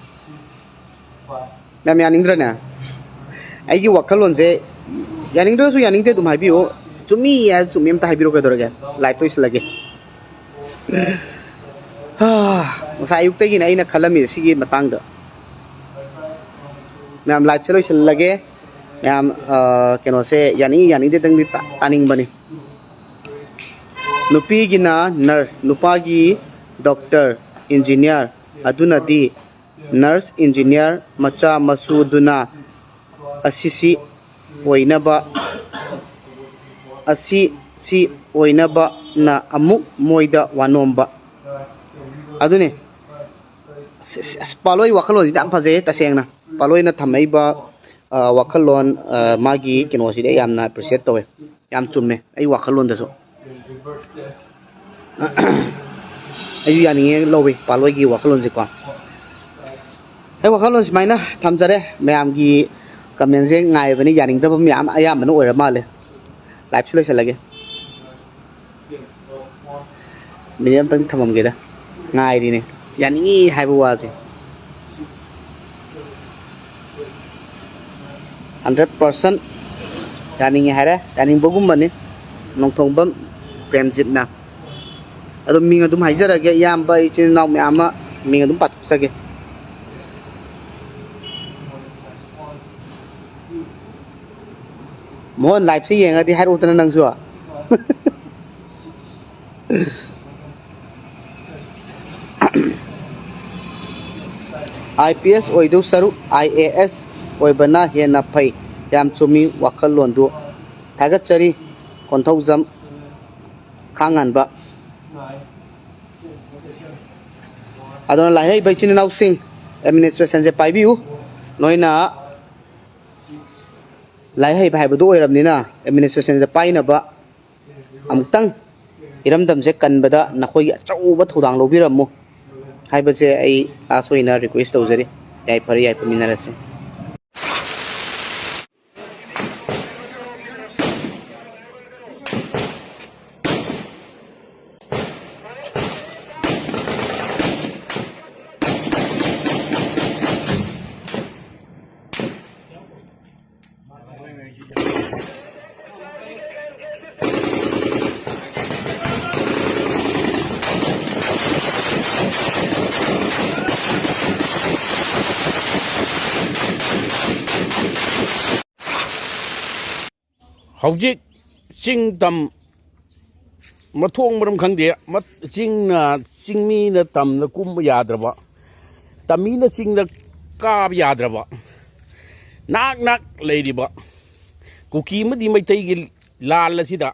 ꯌꯥꯝ ꯌꯥꯅꯤꯡꯗ꯭ꯔꯅꯦ? ꯑꯩꯒꯤ ꯋꯥꯈꯜꯂꯣꯟꯁꯦ, ꯌꯥꯅꯤꯡꯗ꯭ꯔꯒꯁꯨ ꯌꯥꯅꯤꯡꯗꯦ ꯑꯗꯨꯝ ꯍꯥꯏꯕꯤꯌꯨ, ꯆꯨꯝꯃꯤ ꯍꯥꯏꯔꯁꯨ ꯆꯨꯝꯃꯤ, ꯑꯝꯇ ꯍꯥꯏꯕꯤꯔꯣ, ꯀꯩꯗꯧꯔꯒꯦ? ꯂꯥꯏꯐ ꯂꯣꯏꯁꯤꯜꯂꯒꯦ꯫ ꯍꯥ, ꯉꯁꯥꯏ ꯑꯌꯨꯛꯇꯒꯤꯅꯦ ꯑꯩꯅ ꯈꯜꯂꯝꯃꯤꯁꯦ ꯁꯤꯒꯤ ꯃꯇꯥꯡꯗ꯫ ꯃꯌꯥꯝ, ꯂꯥꯏꯐꯁꯦ ꯂꯣꯏꯁꯤꯜꯂꯒꯦ꯫ ꯃꯌꯥꯝ, ꯑ, ꯀꯩꯅꯣꯁꯦ ꯌꯥꯅꯤꯡꯏ ꯌꯥꯅꯤꯡꯗꯦꯗꯪꯗꯤ ꯇꯥ-, ꯇꯥꯅꯤꯡꯕꯅꯤ꯫ ꯅꯨꯄꯤꯒꯤꯅ ꯅꯔꯁ, ꯅꯨꯄꯥꯒꯤ ꯗꯣꯛꯇꯔ, ꯏꯟꯖꯤꯅꯤꯌꯥꯔ, ꯑꯗꯨꯅꯗꯤ ꯅꯔꯁ, ꯏꯟꯖꯤꯅꯤꯌꯥꯔ ꯃꯆꯥ ꯃꯁꯨꯗꯨꯅ ꯑꯁꯤꯁꯤ ꯑꯣꯏꯅꯕ, ꯑꯁꯤ ꯁꯤ ꯑꯣꯏꯅꯕꯅ ꯑꯃꯨꯛ ꯃꯣꯏꯗ ꯋꯥꯅꯣꯝꯕ꯫ ꯑꯗꯨꯅꯤ꯫ ꯑꯁ, ꯑꯁ, ꯑꯁ, ꯄꯥꯂꯣꯏ ꯋꯥꯈꯜꯂꯣꯟꯁꯤꯗꯤ ꯌꯥꯝ ꯐꯖꯩꯌꯦ ꯇꯁꯦꯡꯅ꯫ ꯄꯥꯂꯣꯏꯅ ꯊꯝꯃꯛꯏꯕ, ꯑ, ꯋꯥꯈꯜꯂꯣꯟ, ꯑ, ꯃꯥꯒꯤ ꯀꯩꯅꯣꯁꯤꯗꯤ ꯑꯩ ꯌꯥꯝꯅ appreciate ꯇꯧꯋꯦ꯫ ꯌꯥꯝ ꯆꯨꯝꯃꯦ ꯑꯩ ꯋꯥꯈꯜꯂꯣꯟꯗꯁꯨ꯫ ꯑꯩꯁꯨ ꯌꯥꯅꯤꯡꯉꯦ ꯂꯧꯋꯤ ꯄꯥꯂꯣꯏꯒꯤ ꯋꯥꯈꯜꯂꯣꯟꯁꯦꯀꯣ꯫ ꯑꯩ ꯋꯥꯈꯜꯂꯣꯟ ꯁꯨꯃꯥꯏꯅ ꯊꯝꯖꯔꯦ꯫ ꯃꯌꯥꯝꯒꯤ comment ꯁꯦ ꯉꯥꯏꯕꯅꯤ, ꯌꯥꯅꯤꯡꯗꯕ ꯃꯌꯥꯝ ꯑꯌꯥꯝꯕꯅ ꯑꯣꯏꯔ ꯃꯥꯜꯂꯦ꯫ Live ꯁꯨ ꯂꯣꯏꯁꯤꯜꯂꯒꯦ꯫ Minute ꯑꯝꯇꯪ ꯊꯝꯃꯝꯒꯦꯗ꯫ ꯉꯥꯏꯔꯤꯅꯦ꯫ ꯌꯥꯅꯤꯡꯉꯤ ꯍꯥꯏꯕ ꯋꯥꯁꯦ꯫ Hundred percent ꯌꯥꯅꯤꯡꯉꯤ ꯍꯥꯏꯔꯦ꯫ ꯌꯥꯅꯤꯡꯕꯒꯨꯝꯕꯅꯤ꯫ ꯅꯣꯡꯊꯣꯡꯕꯝ ꯄ꯭ꯔꯦꯝꯖꯤꯠꯅ꯫ ꯑꯗꯣ ꯃꯤꯡ ꯑꯗꯨꯝ ꯍꯥꯏꯖꯔꯒꯦ, ꯏꯌꯥꯝꯕ ꯏꯆꯤꯟ ꯏꯅꯥꯎ ꯃꯌꯥꯝ ꯑꯃ ꯃꯤꯡ ꯑꯗꯨꯝ ꯄꯥꯊꯣꯛꯆꯒꯦ꯫ ꯃꯣꯍꯟ, live ꯁꯦ ꯌꯦꯡꯉꯗꯤ ꯍꯥꯏꯔꯛꯎꯗꯅ ꯅꯪꯁꯨ꯫ IPS ꯑꯣꯏꯗꯧ ꯁꯔꯨꯛ IAS ꯑꯣꯏꯕꯅ ꯍꯦꯟꯅ ꯐꯩ꯫ ꯌꯥꯝ ꯆꯨꯝꯃꯤ ꯋꯥꯈꯜꯂꯣꯟꯗꯨ꯫ ꯊꯥꯒꯠꯆꯔꯤ, ꯀꯣꯟꯊꯧꯖꯝ ꯈꯥꯉꯥꯟꯕ꯫ ꯑꯗꯨꯅ ꯂꯥꯏꯔꯤꯛ ꯍꯩꯕ ꯏꯆꯤꯟ ꯏꯅꯥꯎꯁꯤꯡ, administration ꯁꯦ ꯄꯥꯏꯕꯤꯌꯨ꯫ ꯅꯣꯏꯅ ꯂꯥꯏꯔꯤꯛ ꯍꯩꯕ ꯍꯥꯏꯕꯗꯨ ꯑꯣꯏꯔꯕꯅꯤꯅ, administration ꯁꯦ ꯄꯥꯏꯅꯕ ꯑꯃꯨꯛꯇꯪ ꯏꯔꯝꯗꯝꯁꯦ ꯀꯟꯕꯗ ꯅꯈꯣꯏꯒꯤ ꯑꯆꯧꯕ ꯊꯧꯗꯥꯡ ꯂꯧꯕꯤꯔꯝꯃꯨ ꯍꯥꯏꯕꯁꯦ ꯑꯩ last ꯑꯣꯏꯅ request ꯇꯧꯖꯔꯤ꯫ ꯌꯥꯏꯐꯔꯦ, ꯌꯥꯏꯐꯃꯤꯟꯅꯔꯁꯤ꯫ ꯍꯧꯖꯤꯛ ꯆꯤꯡ ꯇꯝ ꯃꯊꯣꯡ ꯃꯔꯝ ꯈꯪꯗꯦ꯫ ꯃ-, ꯆꯤꯡꯅ, ꯆꯤꯡꯃꯤꯅ ꯇꯝꯗ ꯀꯨꯝꯕ ꯌꯥꯗ꯭ꯔꯕ, ꯇꯝꯃꯤꯅ ꯆꯤꯡꯗ ꯀꯥꯕ ꯌꯥꯗ꯭ꯔꯕ, ꯅꯥꯛ ꯅꯥꯛ ꯂꯩꯔꯤꯕ ꯀꯨꯀꯤ ꯑꯃꯗꯤ ꯃꯩꯇꯩꯒꯤ ꯂꯥꯟ ꯑꯁꯤꯗ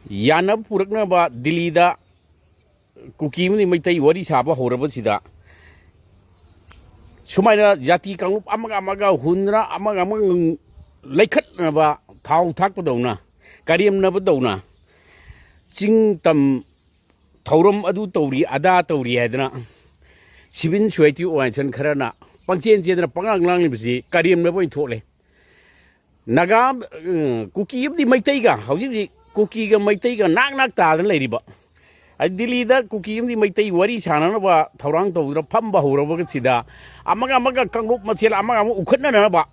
ꯌꯥꯅꯕ ꯄꯨꯔꯛꯅꯕ ꯗꯤꯜꯂꯤꯗ ꯀꯨꯀꯤ ꯑꯃꯗꯤ ꯃꯩꯇꯩ ꯋꯥꯔꯤ ꯁꯥꯕ ꯍꯧꯔꯕꯁꯤꯗ, ꯁꯨꯃꯥꯏꯅ ꯖꯥꯇꯤ ꯀꯥꯡꯂꯨꯞ ꯑꯃꯒ ꯑꯃꯒ ꯍꯨꯟꯗꯅ, ꯑꯃꯒ ꯑꯃꯒ ꯂꯩꯈꯠꯅꯕ, ꯊꯥꯎ ꯊꯥꯛꯄꯗꯧꯅ, ꯀꯔꯦꯝꯅꯕꯗꯧꯅ, ꯆꯤꯡ ꯇꯝ ꯊꯧꯔꯝ ꯑꯗꯨ ꯇꯧꯔꯤ, ꯑꯗꯥ ꯇꯧꯔꯤ ꯍꯥꯏꯗꯅ civil society organization ꯈꯔꯅ ꯄꯪꯆꯦꯟ ꯆꯦꯟꯗꯅ ꯄꯉꯥꯡ ꯉꯥꯡꯂꯤꯕꯁꯤ ꯀꯔꯦꯝꯅꯕ ꯑꯣꯏꯅ ꯊꯣꯛꯂꯦ꯫ ꯅꯥꯒꯥ, ꯑ, ꯀꯨꯀꯤ ꯑꯃꯗꯤ ꯃꯩꯇꯩꯒ, ꯍꯧꯖꯤꯛ ꯍꯧꯖꯤꯛ ꯀꯨꯀꯤꯒ ꯃꯩꯇꯩꯒ ꯅꯥꯛ ꯅꯥꯛ ꯇꯥꯗꯅ ꯂꯩꯔꯤꯕ, ꯑꯗꯩ ꯗꯤꯜꯂꯤꯗ ꯀꯨꯀꯤ ꯑꯃꯗꯤ ꯃꯩꯇꯩ ꯋꯥꯔꯤ ꯁꯥꯟꯅꯅꯕ ꯊꯧꯔꯥꯡ ꯇꯧꯗꯨꯅ ꯐꯝꯕ ꯍꯧꯔꯕꯁꯤꯗ, ꯑꯃꯒ ꯑꯃꯒ ꯀꯥꯡꯂꯨꯞ ꯃꯁꯦꯜ ꯑꯃꯒ ꯑꯃꯒ ꯎꯈꯠꯅꯅꯕ,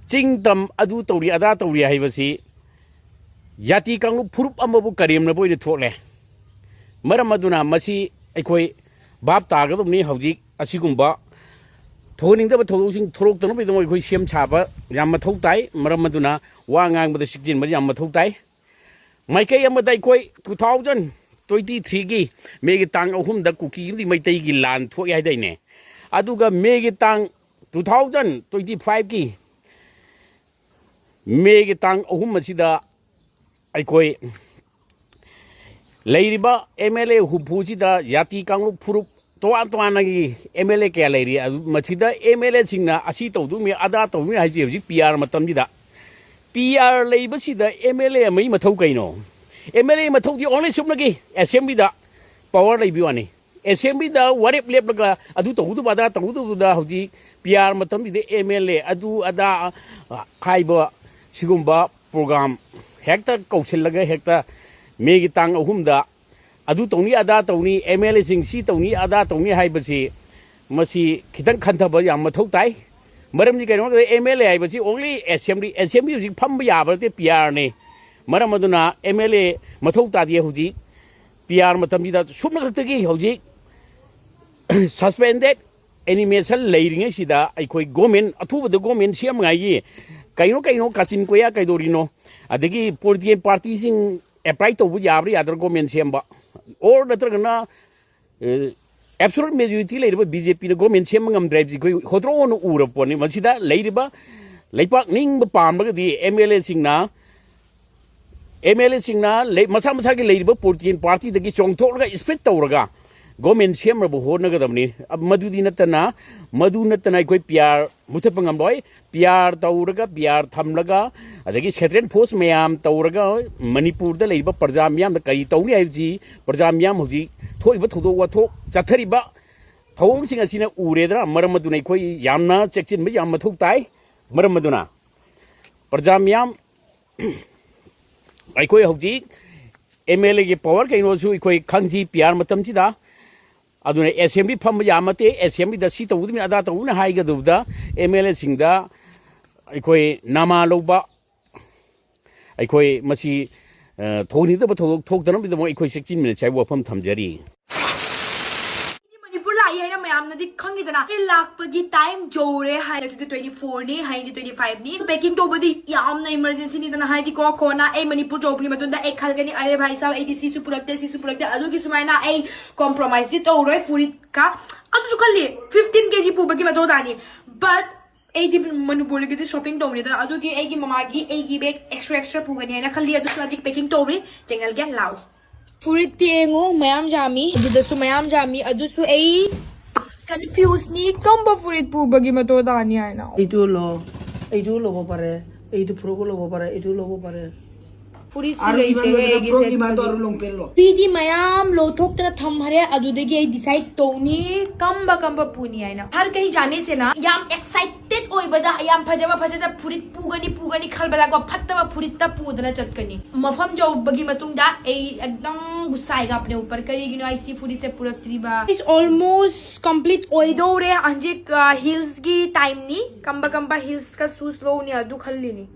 ꯆꯤꯡ ꯇꯝ ꯑꯗꯨ ꯇꯧꯔꯤ ꯑꯗꯥ ꯇꯧꯔꯤ ꯍꯥꯏꯕꯁꯤ ꯖꯥꯇꯤ ꯀꯥꯡꯂꯨꯞ ꯐꯨꯔꯨꯞ ꯑꯃꯕꯨ ꯀꯔꯦꯝꯅꯕ ꯑꯣꯏꯅ ꯊꯣꯛꯂꯦ꯫ ꯃꯔꯝ ꯑꯗꯨꯅ ꯃꯁꯤ ꯑꯩꯈꯣꯏ ꯚꯥꯞ ꯇꯥꯒꯗꯕꯅꯤ꯫ ꯍꯧꯖꯤꯛ ꯑꯁꯤꯒꯨꯝꯕ ꯊꯣꯛꯍꯟꯅꯤꯡꯗꯕ ꯊꯧꯗꯣꯛꯁꯤꯡ ꯊꯣꯛꯂꯛꯇꯅꯕꯒꯤꯗꯃꯛ ꯑꯩꯈꯣꯏ ꯁꯦꯝ ꯁꯥꯕ ꯌꯥꯝ ꯃꯊꯧ ꯇꯥꯏ꯫ ꯃꯔꯝ ꯑꯗꯨꯅ ꯋꯥ ꯉꯥꯡꯕꯗ ꯆꯦꯛꯁꯤꯟꯕ ꯌꯥꯝ ꯃꯊꯧ ꯇꯥꯏ꯫ ꯃꯥꯏꯀꯩ ꯑꯃꯗ ꯑꯩꯈꯣꯏ two thousand twenty threeꯒꯤ ꯃꯦꯒꯤ ꯇꯥꯡ ꯑꯍꯨꯝꯗ ꯀꯨꯀꯤ ꯑꯃꯗꯤ ꯃꯩꯇꯩꯒꯤ ꯂꯥꯟ ꯊꯣꯛꯑꯦ ꯍꯥꯏꯗꯥꯏꯅꯦ? ꯑꯗꯨꯒ ꯃꯦꯒꯤ ꯇꯥꯡ two thousand twenty fiveꯀꯤ ꯃꯦꯒꯤ ꯇꯥꯡ ꯑꯍꯨꯝ ꯑꯁꯤꯗ ꯑꯩꯈꯣꯏ ꯂꯩꯔꯤꯕ MLA ꯍꯨꯝꯐꯨꯁꯤꯗ ꯖꯥꯇꯤ ꯀꯥꯡꯂꯨꯞ ꯐꯨꯔꯨꯞ ꯇꯣꯉꯥꯟ ꯇꯣꯉꯥꯟꯅꯒꯤ MLA ꯀꯌꯥ ꯂꯩꯔꯤ꯫ ꯑꯗꯨ ꯃꯁꯤꯗ MLAꯁꯤꯡꯅ ꯑꯁꯤ ꯇꯧꯗꯣꯏꯅꯤ, ꯑꯗꯥ ꯇꯧꯗꯣꯏꯅꯤ ꯍꯥꯏꯁꯤ ꯍꯧꯖꯤꯛ PR ꯃꯇꯝꯁꯤꯗ꯫ PR ꯂꯩꯕꯁꯤꯗ MLA ꯑꯃꯒꯤ ꯃꯊꯧ ꯀꯩꯅꯣ? MLA ꯃꯊꯧꯗꯤ only ꯁꯨꯞꯅꯒꯤ assemblyꯗ power ꯂꯩꯕꯤ ꯋꯥꯅꯤ꯫ Assemblyꯗ ꯋꯥꯔꯦꯞ ꯂꯦꯞꯂꯒ ꯑꯗꯨ ꯇꯧꯒꯗꯕ, ꯑꯗꯥ ꯇꯧꯒꯗꯕꯗꯨꯗ ꯍꯧꯖꯤꯛ PR ꯃꯇꯝꯁꯤꯗ MLA ꯑꯗꯨ ꯑꯗꯥ ꯍꯥꯏꯕ ꯁꯤꯒꯨꯝꯕ program ꯍꯦꯛꯇ ꯀꯧꯁꯤꯜꯂꯒ ꯍꯦꯛꯇ ꯃꯦꯒꯤ ꯇꯥꯡ ꯑꯍꯨꯝꯗ ꯑꯗꯨ ꯇꯧꯅꯤ, ꯑꯗꯥ ꯇꯧꯅꯤ, MLAꯁꯤꯡ ꯁꯤ ꯇꯧꯅꯤ, ꯑꯗꯥ ꯇꯧꯅꯤ ꯍꯥꯏꯕꯁꯤ ꯃꯁꯤ ꯈꯤꯇꯪ ꯈꯟꯊꯕ ꯌꯥꯝ ꯃꯊꯧ ꯇꯥꯏ꯫ ꯃꯔꯝꯗꯤ ꯀꯩꯅꯣ ꯍꯥꯏꯕꯗ MLA ꯍꯥꯏꯕꯁꯤ only assembly, assembly ꯍꯧꯖꯤꯛ ꯐꯝꯕ ꯌꯥꯕ ꯅꯠꯇꯦ, PRꯅꯤ꯫ ꯃꯔꯝ ꯑꯗꯨꯅ MLA ꯃꯊꯧ ꯇꯥꯗꯦ ꯍꯧꯖꯤꯛ꯫ PR ꯃꯇꯝꯁꯤꯗ ꯁꯨꯞꯅ ꯈꯛꯇꯒꯤ ꯍꯧꯖꯤꯛ suspended animation ꯂꯩꯔꯤꯉꯩꯁꯤꯗ ꯑꯩꯈꯣꯏ government, ꯑꯊꯨꯕꯗ government ꯁꯦꯝꯉꯥꯏꯒꯤ ꯀꯩꯅꯣ ꯀꯩꯅꯣ ꯀꯥꯆꯤꯟ ꯀꯣꯌꯥ ꯀꯩꯗꯧꯔꯤꯅꯣ? ꯑꯗꯒꯤ ꯄꯣꯂꯤꯇꯤꯀꯦꯜ ꯄꯥꯔꯇꯤꯁꯤꯡ ꯑꯦꯄ꯭ꯂꯥꯏ ꯇꯧꯕ ꯌꯥꯕ꯭ꯔꯥ ꯌꯥꯗ꯭ꯔꯥ ꯒꯣꯔꯃꯦꯟ ꯁꯦꯝꯕ? ꯑꯣꯔ ꯅꯠꯇ꯭ꯔꯒꯅ ꯑꯦꯕꯁꯣꯂꯨꯠ ꯃꯦꯖꯣꯔꯤꯇꯤ ꯂꯩꯔꯤꯕ ꯕꯤ ꯖꯦ ꯄꯤꯅ ꯒꯣꯔꯃꯦꯟ ꯁꯦꯝꯕ ꯉꯝꯗ꯭ꯔꯦ ꯍꯥꯏꯕꯁꯤ ꯑꯩꯈꯣꯏ ꯍꯣꯗ꯭ꯔꯣꯛ ꯑꯣꯏꯅ ꯎꯔꯕ ꯄꯣꯠꯅꯤ꯫ ꯃꯁꯤꯗ ꯂꯩꯔꯤꯕ ꯂꯩꯄꯥꯛ ꯅꯤꯡꯕ ꯄꯥꯝꯂꯒꯗꯤ ꯑꯦꯝ ꯑꯦꯜ ꯑꯦꯁꯤꯡꯅ ꯑꯦꯝ ꯑꯦꯜ ꯑꯦꯁꯤꯡꯅ ꯃꯁꯥ ꯃꯁꯥꯒꯤ ꯂꯩꯔꯤꯕ ꯄꯣꯂꯤꯇꯤꯀꯦꯜ ꯄꯥꯔꯇꯤꯗꯒꯤ ꯆꯣꯡꯊꯣꯛꯂꯒ ꯁ꯭ꯄ꯭ꯂꯤꯠ ꯇꯧꯔꯒ ꯒꯣꯔꯃꯦꯟ ꯁꯦꯝꯅꯕ ꯍꯣꯠꯅꯒꯗꯕꯅꯤ꯫ ꯃꯗꯨꯗꯤ ꯅꯠꯇꯅ ꯃꯗꯨ ꯅꯠꯇꯅ ꯑꯩꯈꯣꯏ ꯄꯤ ꯑꯥꯔ ꯃꯨꯊꯠꯄ ꯉꯝꯂꯣꯏ꯫ ꯄꯤ ꯑꯥꯔ ꯇꯧꯔꯒ, ꯄꯤ ꯑꯥꯔ ꯊꯝꯂꯒ, ꯑꯗꯒꯤ ꯁꯦꯟꯇ꯭ꯔꯦꯜ ꯐꯣꯔꯁ ꯃꯌꯥꯝ ꯇꯧꯔꯒ ꯃꯅꯤꯄꯨꯔꯗ ꯂꯩꯔꯤꯕ ꯄ꯭ꯔꯖꯥ ꯃꯤꯌꯥꯝꯗ ꯀꯔꯤ ꯇꯧꯅꯤ ꯍꯥꯏꯕꯁꯤ ꯄ꯭ꯔꯖꯥ ꯃꯤꯌꯥꯝ ꯍꯧꯖꯤꯛ ꯊꯣꯛꯏꯕ ꯊꯧꯗꯣꯛ ꯋꯥꯊꯣꯛ ꯆꯠꯊꯔꯤꯕ ꯊꯧꯑꯣꯡꯁꯤꯡ ꯑꯁꯤꯅ ꯎꯔꯦꯗꯅ꯫ ꯃꯔꯝ ꯑꯗꯨꯅ ꯑꯩꯈꯣꯏ ꯌꯥꯝꯅ ꯆꯦꯛꯁꯤꯟꯕ ꯌꯥꯝ ꯃꯊꯧ ꯇꯥꯏ꯫ ꯃꯔꯝ ꯑꯗꯨꯅ ꯄ꯭ꯔꯖꯥ ꯃꯤꯌꯥꯝ ꯑꯩꯈꯣꯏ ꯍꯧꯖꯤꯛ ꯑꯦꯝ ꯑꯦꯜ ꯑꯦꯒꯤ ꯄꯋꯥꯔ ꯀꯩꯅꯣꯁꯨ ꯑꯩꯈꯣꯏ ꯈꯪꯁꯤ ꯄꯤ ꯑꯥꯔ ꯃꯇꯝꯁꯤꯗ꯫ ꯑꯗꯨꯅ ꯑꯦꯁꯦꯝꯕ꯭ꯂꯤ ꯐꯝꯕ ꯌꯥꯝ ꯅꯠꯇꯦ, ꯑꯦꯁꯦꯝꯕ꯭ꯂꯤꯗ ꯁꯤ ꯇꯧꯒꯗꯕꯅꯤ ꯑꯗꯥ ꯇꯧꯒꯗꯕꯅꯤ ꯍꯥꯏꯒꯗꯕꯗ ꯑꯦꯝ ꯑꯦꯜ ꯑꯦꯁꯤꯡꯗ ꯑꯩꯈꯣꯏ ꯅꯃꯥ ꯂꯧꯕ, ꯑꯩꯈꯣꯏ ꯃꯁꯤ ꯊꯣꯛꯅꯤꯡꯗꯕ ꯊꯧꯗꯣꯛ ꯊꯣꯛꯇꯅꯕꯒꯤꯗꯃꯛ ꯑꯩꯈꯣꯏ ꯆꯦꯛꯁꯤꯟꯃꯤꯟꯅꯁꯤ ꯍꯥꯏꯕ ꯋꯥꯐꯝ ꯊꯝꯖꯔꯤ꯫ ꯃꯅꯤꯄꯨꯔ ꯂꯥꯛꯏ ꯍꯥꯏꯅ ꯃꯌꯥꯝꯅꯗꯤ ꯈꯪꯉꯤꯗꯅ꯫ ꯑꯩ ꯂꯥꯛꯄꯒꯤ ꯇꯥꯏꯝ ꯌꯧꯔꯦ ꯍꯥꯏ꯫ ꯉꯁꯤꯗꯤ ꯇ꯭ꯋꯦꯟꯇꯤ ꯐꯣꯔꯅꯤ, ꯍꯌꯦꯡꯗꯤ ꯇ꯭ꯋꯦꯟꯇꯤ ꯐꯥꯏꯚꯅꯤ꯫ ꯄꯦꯀꯤꯡ ꯇꯧꯕꯗꯤ ꯌꯥꯝꯅ ꯏꯃꯔꯖꯦꯟꯁꯤꯅꯤꯗꯅ, ꯍꯥꯏꯗꯤꯀꯣ ꯀꯣꯟꯅ ꯑꯩ ꯃꯅꯤꯄꯨꯔ ꯌꯧꯕꯒꯤ ꯃꯇꯨꯡꯗ ꯑꯩ ꯈꯜꯒꯅꯤ, "ꯑꯔꯦ ꯚꯥꯏ ꯁꯥꯕ, ꯑꯩꯗꯤ ꯁꯤꯁꯨ ꯄꯨꯔꯛꯇꯦ, ꯁꯤꯁꯨ ꯄꯨꯔꯛꯇꯦ", ꯑꯗꯨꯒꯤ ꯁꯨꯃꯥꯏꯅ ꯑꯩ ꯀꯣꯝꯄ꯭ꯔꯣꯃꯥꯏꯁꯇꯤ ꯇꯧꯔꯣꯏ꯫ ꯐꯨꯔꯤꯠꯀ ꯑꯗꯨꯁꯨ ꯈꯜꯂꯤ, ꯐꯤꯐꯇꯤꯟ ꯀꯦ ꯖꯤ ꯄꯨꯕꯒꯤ ꯃꯊꯧ ꯇꯥꯅꯤ꯫ ꯕꯠ ꯑꯩꯗꯤ ꯃꯅꯤꯄꯨꯔꯗꯒꯤꯗꯤ ꯁꯣꯞꯄꯤꯡ ꯇꯧꯅꯤꯗꯅ, ꯑꯗꯨꯒꯤ ꯑꯩꯒꯤ ꯃꯃꯥꯒꯤ ꯑꯩꯒꯤ ꯕꯦꯒ ꯑꯦꯛꯁꯇ꯭ꯔꯥ ꯑꯦꯛꯁꯇ꯭ꯔꯥ ꯄꯨꯒꯅꯤ ꯍꯥꯏꯅ ꯈꯜꯂꯤ꯫ ꯑꯗꯨꯁꯨ ꯍꯧꯖꯤꯛ ꯄꯦꯀꯤꯡ ꯇꯧꯔꯤ꯫ ꯌꯦꯡꯍꯜꯒꯦ ꯂꯥꯛꯑꯣ꯫ ꯐꯨꯔꯤꯠꯇꯤ ꯌꯦꯡꯉꯨ, ꯃꯌꯥꯝ ꯌꯥꯝꯃꯤ, ꯑꯗꯨꯗꯁꯨ ꯃꯌꯥꯝ ꯌꯥꯝꯃꯤ꯫ ꯑꯗꯨꯁꯨ ꯑꯩ ꯀꯟꯐ꯭ꯌꯨꯁꯅꯤ, ꯀꯝꯕ ꯐꯨꯔꯤꯠ ꯄꯨꯕꯒꯤ ꯃꯊꯧ ꯇꯥꯅꯤ ꯍꯥꯏꯅ꯫ এইটো ল, এইটো ল'ব পাৰে, এইটো ফ্ৰকো ল'ব পাৰে, এইটো ল'ব পাৰে। ꯐꯨꯔꯤꯠꯁꯤ আৰু ꯂꯩꯇꯦ ইমান লৈ পেলাই ꯑꯩꯒꯤ ফ্ৰক ꯁꯦꯠ ইমানটো ꯈꯨꯗꯤꯡ꯫ আৰু লং পেণ্ট ল। ꯐꯤꯗꯤ ꯃꯌꯥꯝ ꯂꯧꯊꯣꯛꯇꯅ ꯊꯝꯈ꯭ꯔꯦ꯫ ꯑꯗꯨꯗꯒꯤ ꯑꯩ ꯗꯤꯁꯥꯏꯗ ꯇꯧꯅꯤ ꯀꯝꯕ ꯀꯝꯕ ꯄꯨꯅꯤ ꯍꯥꯏꯅ꯫ ꯍꯔ ꯀꯩ ꯖꯥꯅꯦ ꯁꯦ ꯅꯥ ꯌꯥꯝ ꯑꯦꯛꯁꯥꯏꯇꯦꯗ ꯑꯣꯏꯕꯗ, ꯌꯥꯝ ꯐꯖꯕ ꯐꯖꯕ ꯐꯨꯔꯤꯠ ꯄꯨꯒꯅꯤ ꯄꯨꯒꯅꯤ ꯈꯜꯕꯗꯀꯣ, ꯐꯠꯇꯕ ꯐꯨꯔꯤꯠꯇ ꯄꯨꯗꯅ ꯆꯠꯀꯅꯤ꯫ ꯃꯐꯝ ꯌꯧꯕꯒꯤ ꯃꯇꯨꯡꯗ ꯑꯩ ꯑꯦꯛꯗꯝ ꯒꯨꯁꯥꯏꯒ ꯑꯄꯅꯦ ꯎꯄꯔ, ꯀꯔꯤꯒꯤꯅꯣ ꯑꯩ ꯁꯤ ꯐꯨꯔꯤꯠꯁꯦ ꯄꯨꯔꯛꯇ꯭ꯔꯤꯕ? It's almost complete ꯑꯣꯏꯗꯧꯔꯦ꯫ ꯍꯧꯖꯤꯛ ꯍꯤꯜꯁꯀꯤ ꯇꯥꯏꯝꯅꯤ꯫ ꯀꯝꯕ ꯀꯝꯕ ꯍꯤꯜꯁꯀ ꯁꯨꯁ ꯂꯧꯅꯤ ꯑꯗꯨ ꯈꯜꯂꯤꯅꯤ꯫